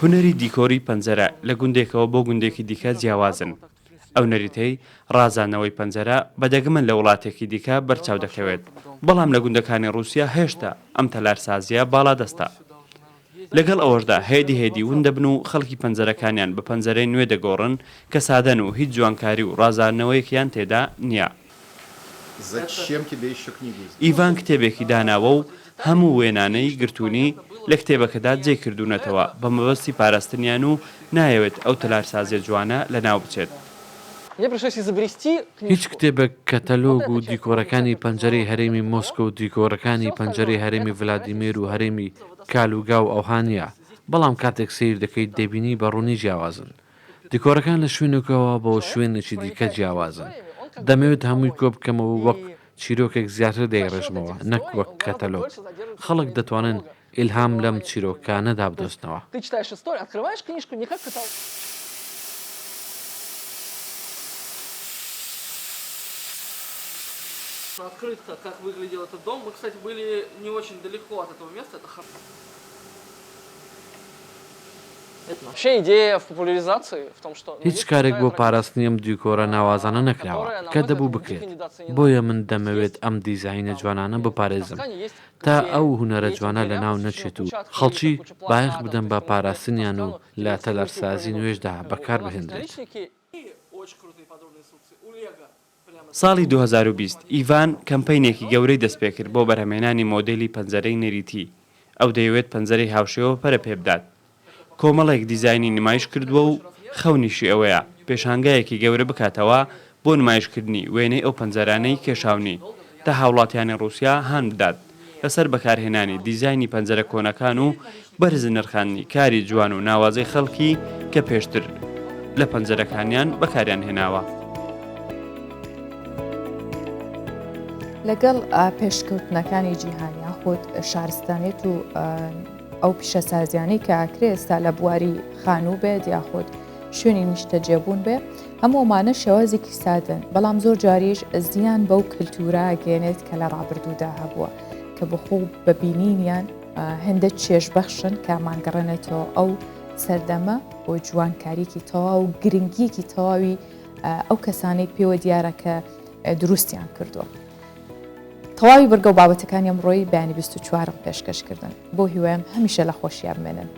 N: هونەری دیکۆری پەنجەرە لە گوندێکەوە بۆ گوندێکی دیکە جیاوازن. ئەو نەریتەی ڕازاندنەوەی پەنجەرە بە دەگمەن لە وڵاتێکی دیکە بەرچاو دەکەوێت، بەڵام لە گوندەکانی ڕووسیا هێشتا ئەم تەلارسازییە باڵادەستە. لەگەڵ ئەوەشدا هێدی هێدی ون دەبن و خەڵکی پەنجەرەکانیان بە پەنجەرەی نوێ دەگۆڕن کە سادەن و هیچ جوانکاری و ڕازاندنەوەیەکیان تێدا نییە. ئیڤان کتێبێکی داناوە و هەموو وێنانەی گرتوونی لە کتێبەکەدا جێی کردوونەتەوە بە مەبەستی پاراستنیان و نایەوێت ئەو تەلارسازیە جوانە لەناو بچێت.
O: هیچ کتێبێک کەتەلۆگ و دیکۆرەکانی پەنجەرەی هەرێمی مۆسکۆ و دیکۆرەکانی پەنجەرەی هەرێمی ڤلادیمێر و هەرێمی کالوگا و ئەوها نییە، بەڵام کاتێک سەیر دەکەیت دەبینی بە ڕوونی جیاوازن. دیکۆرەکان لە شوێنێکەوە بۆ شوێنێکی دیکە جیاوازن. دەمەوێت هەمووی کۆبکەمەوە و وەک چیرۆکێک زیاتر دەیڕێژمەوە نەک وەک کەتەلۆگ. خەڵک دەتوانن ئیلهام لەم چیرۆکانەدا بدۆزنەوە. هیچ کارێک بۆ پاراستنی ئەم دیکۆرە ناوازانە نەکراوە کە دەبوو بکرێت، بۆیە من دەمەوێت ئەم دیزاینە جوانانە بپارێزم تا ئەو هونەرە جوانە لەناو نەچێت و خەڵکی بایەخ بدەن بە پاراستنیان و لە تەلارسازی نوێشدا بەکاربهێندرێت.
N: ساڵی 2020 ئیڤان کەمپەینێکی گەورەی دەستپێکرد بۆ بەرهەمهێنانی مۆدێلی پەنجەرەی نەریتی، ئەو دەیەوێت پەنجەرەی هاوشێوە پەرە پێبدات. کۆمەڵێک دیزاینی نمایش کردووە و خەونیشی ئەوەیە پێشانگایەکی گەورە بکاتەوە بۆ نمایشکردنی وێنەی ئەو پەنجەرانەی کێشاونی تا هاوڵاتیانی ڕووسیا هان بدات لەسەر بەکارهێنانی دیزاینی پەنجەرە کۆنەکان و بەرز نرخاندنی کاری جوان و ناوازەی خەڵکی کە پێشتر لە پەنجەرەکانیان بەکاریان هێناوە.
A: لەگەڵ پێشکەوتنەکانی جیهان یاخود شارستانێت و ئەو پیشەسازیانەی کە ئاکرێ ئێستا لە بواری خانوو بێت یاخود شوێنی نیشتەجێبوون بێ هەموو ئەمانە شێوازێکی سادەن بەڵام زۆر جاریش زیان بەو کللتورە گەێنێت کە لە ڕابردوودا هەبووە کە بەخۆ بە بینینیان هێندە چێژبەخشن کە مانگەڕێنێتەوە ئەو سەردەمە بۆ جوانکاریکی تەواو و گرنگیەکی تەواوی ئەو کەسانەی پێوە دیارە کە دروستیان کردووە. تەواوی بڕگە و بابەتەکانی ئەمڕۆی بەیانی 24م پێشکەش کردن بۆ هیوایم هەمیشە لە خۆشیان بمێنن.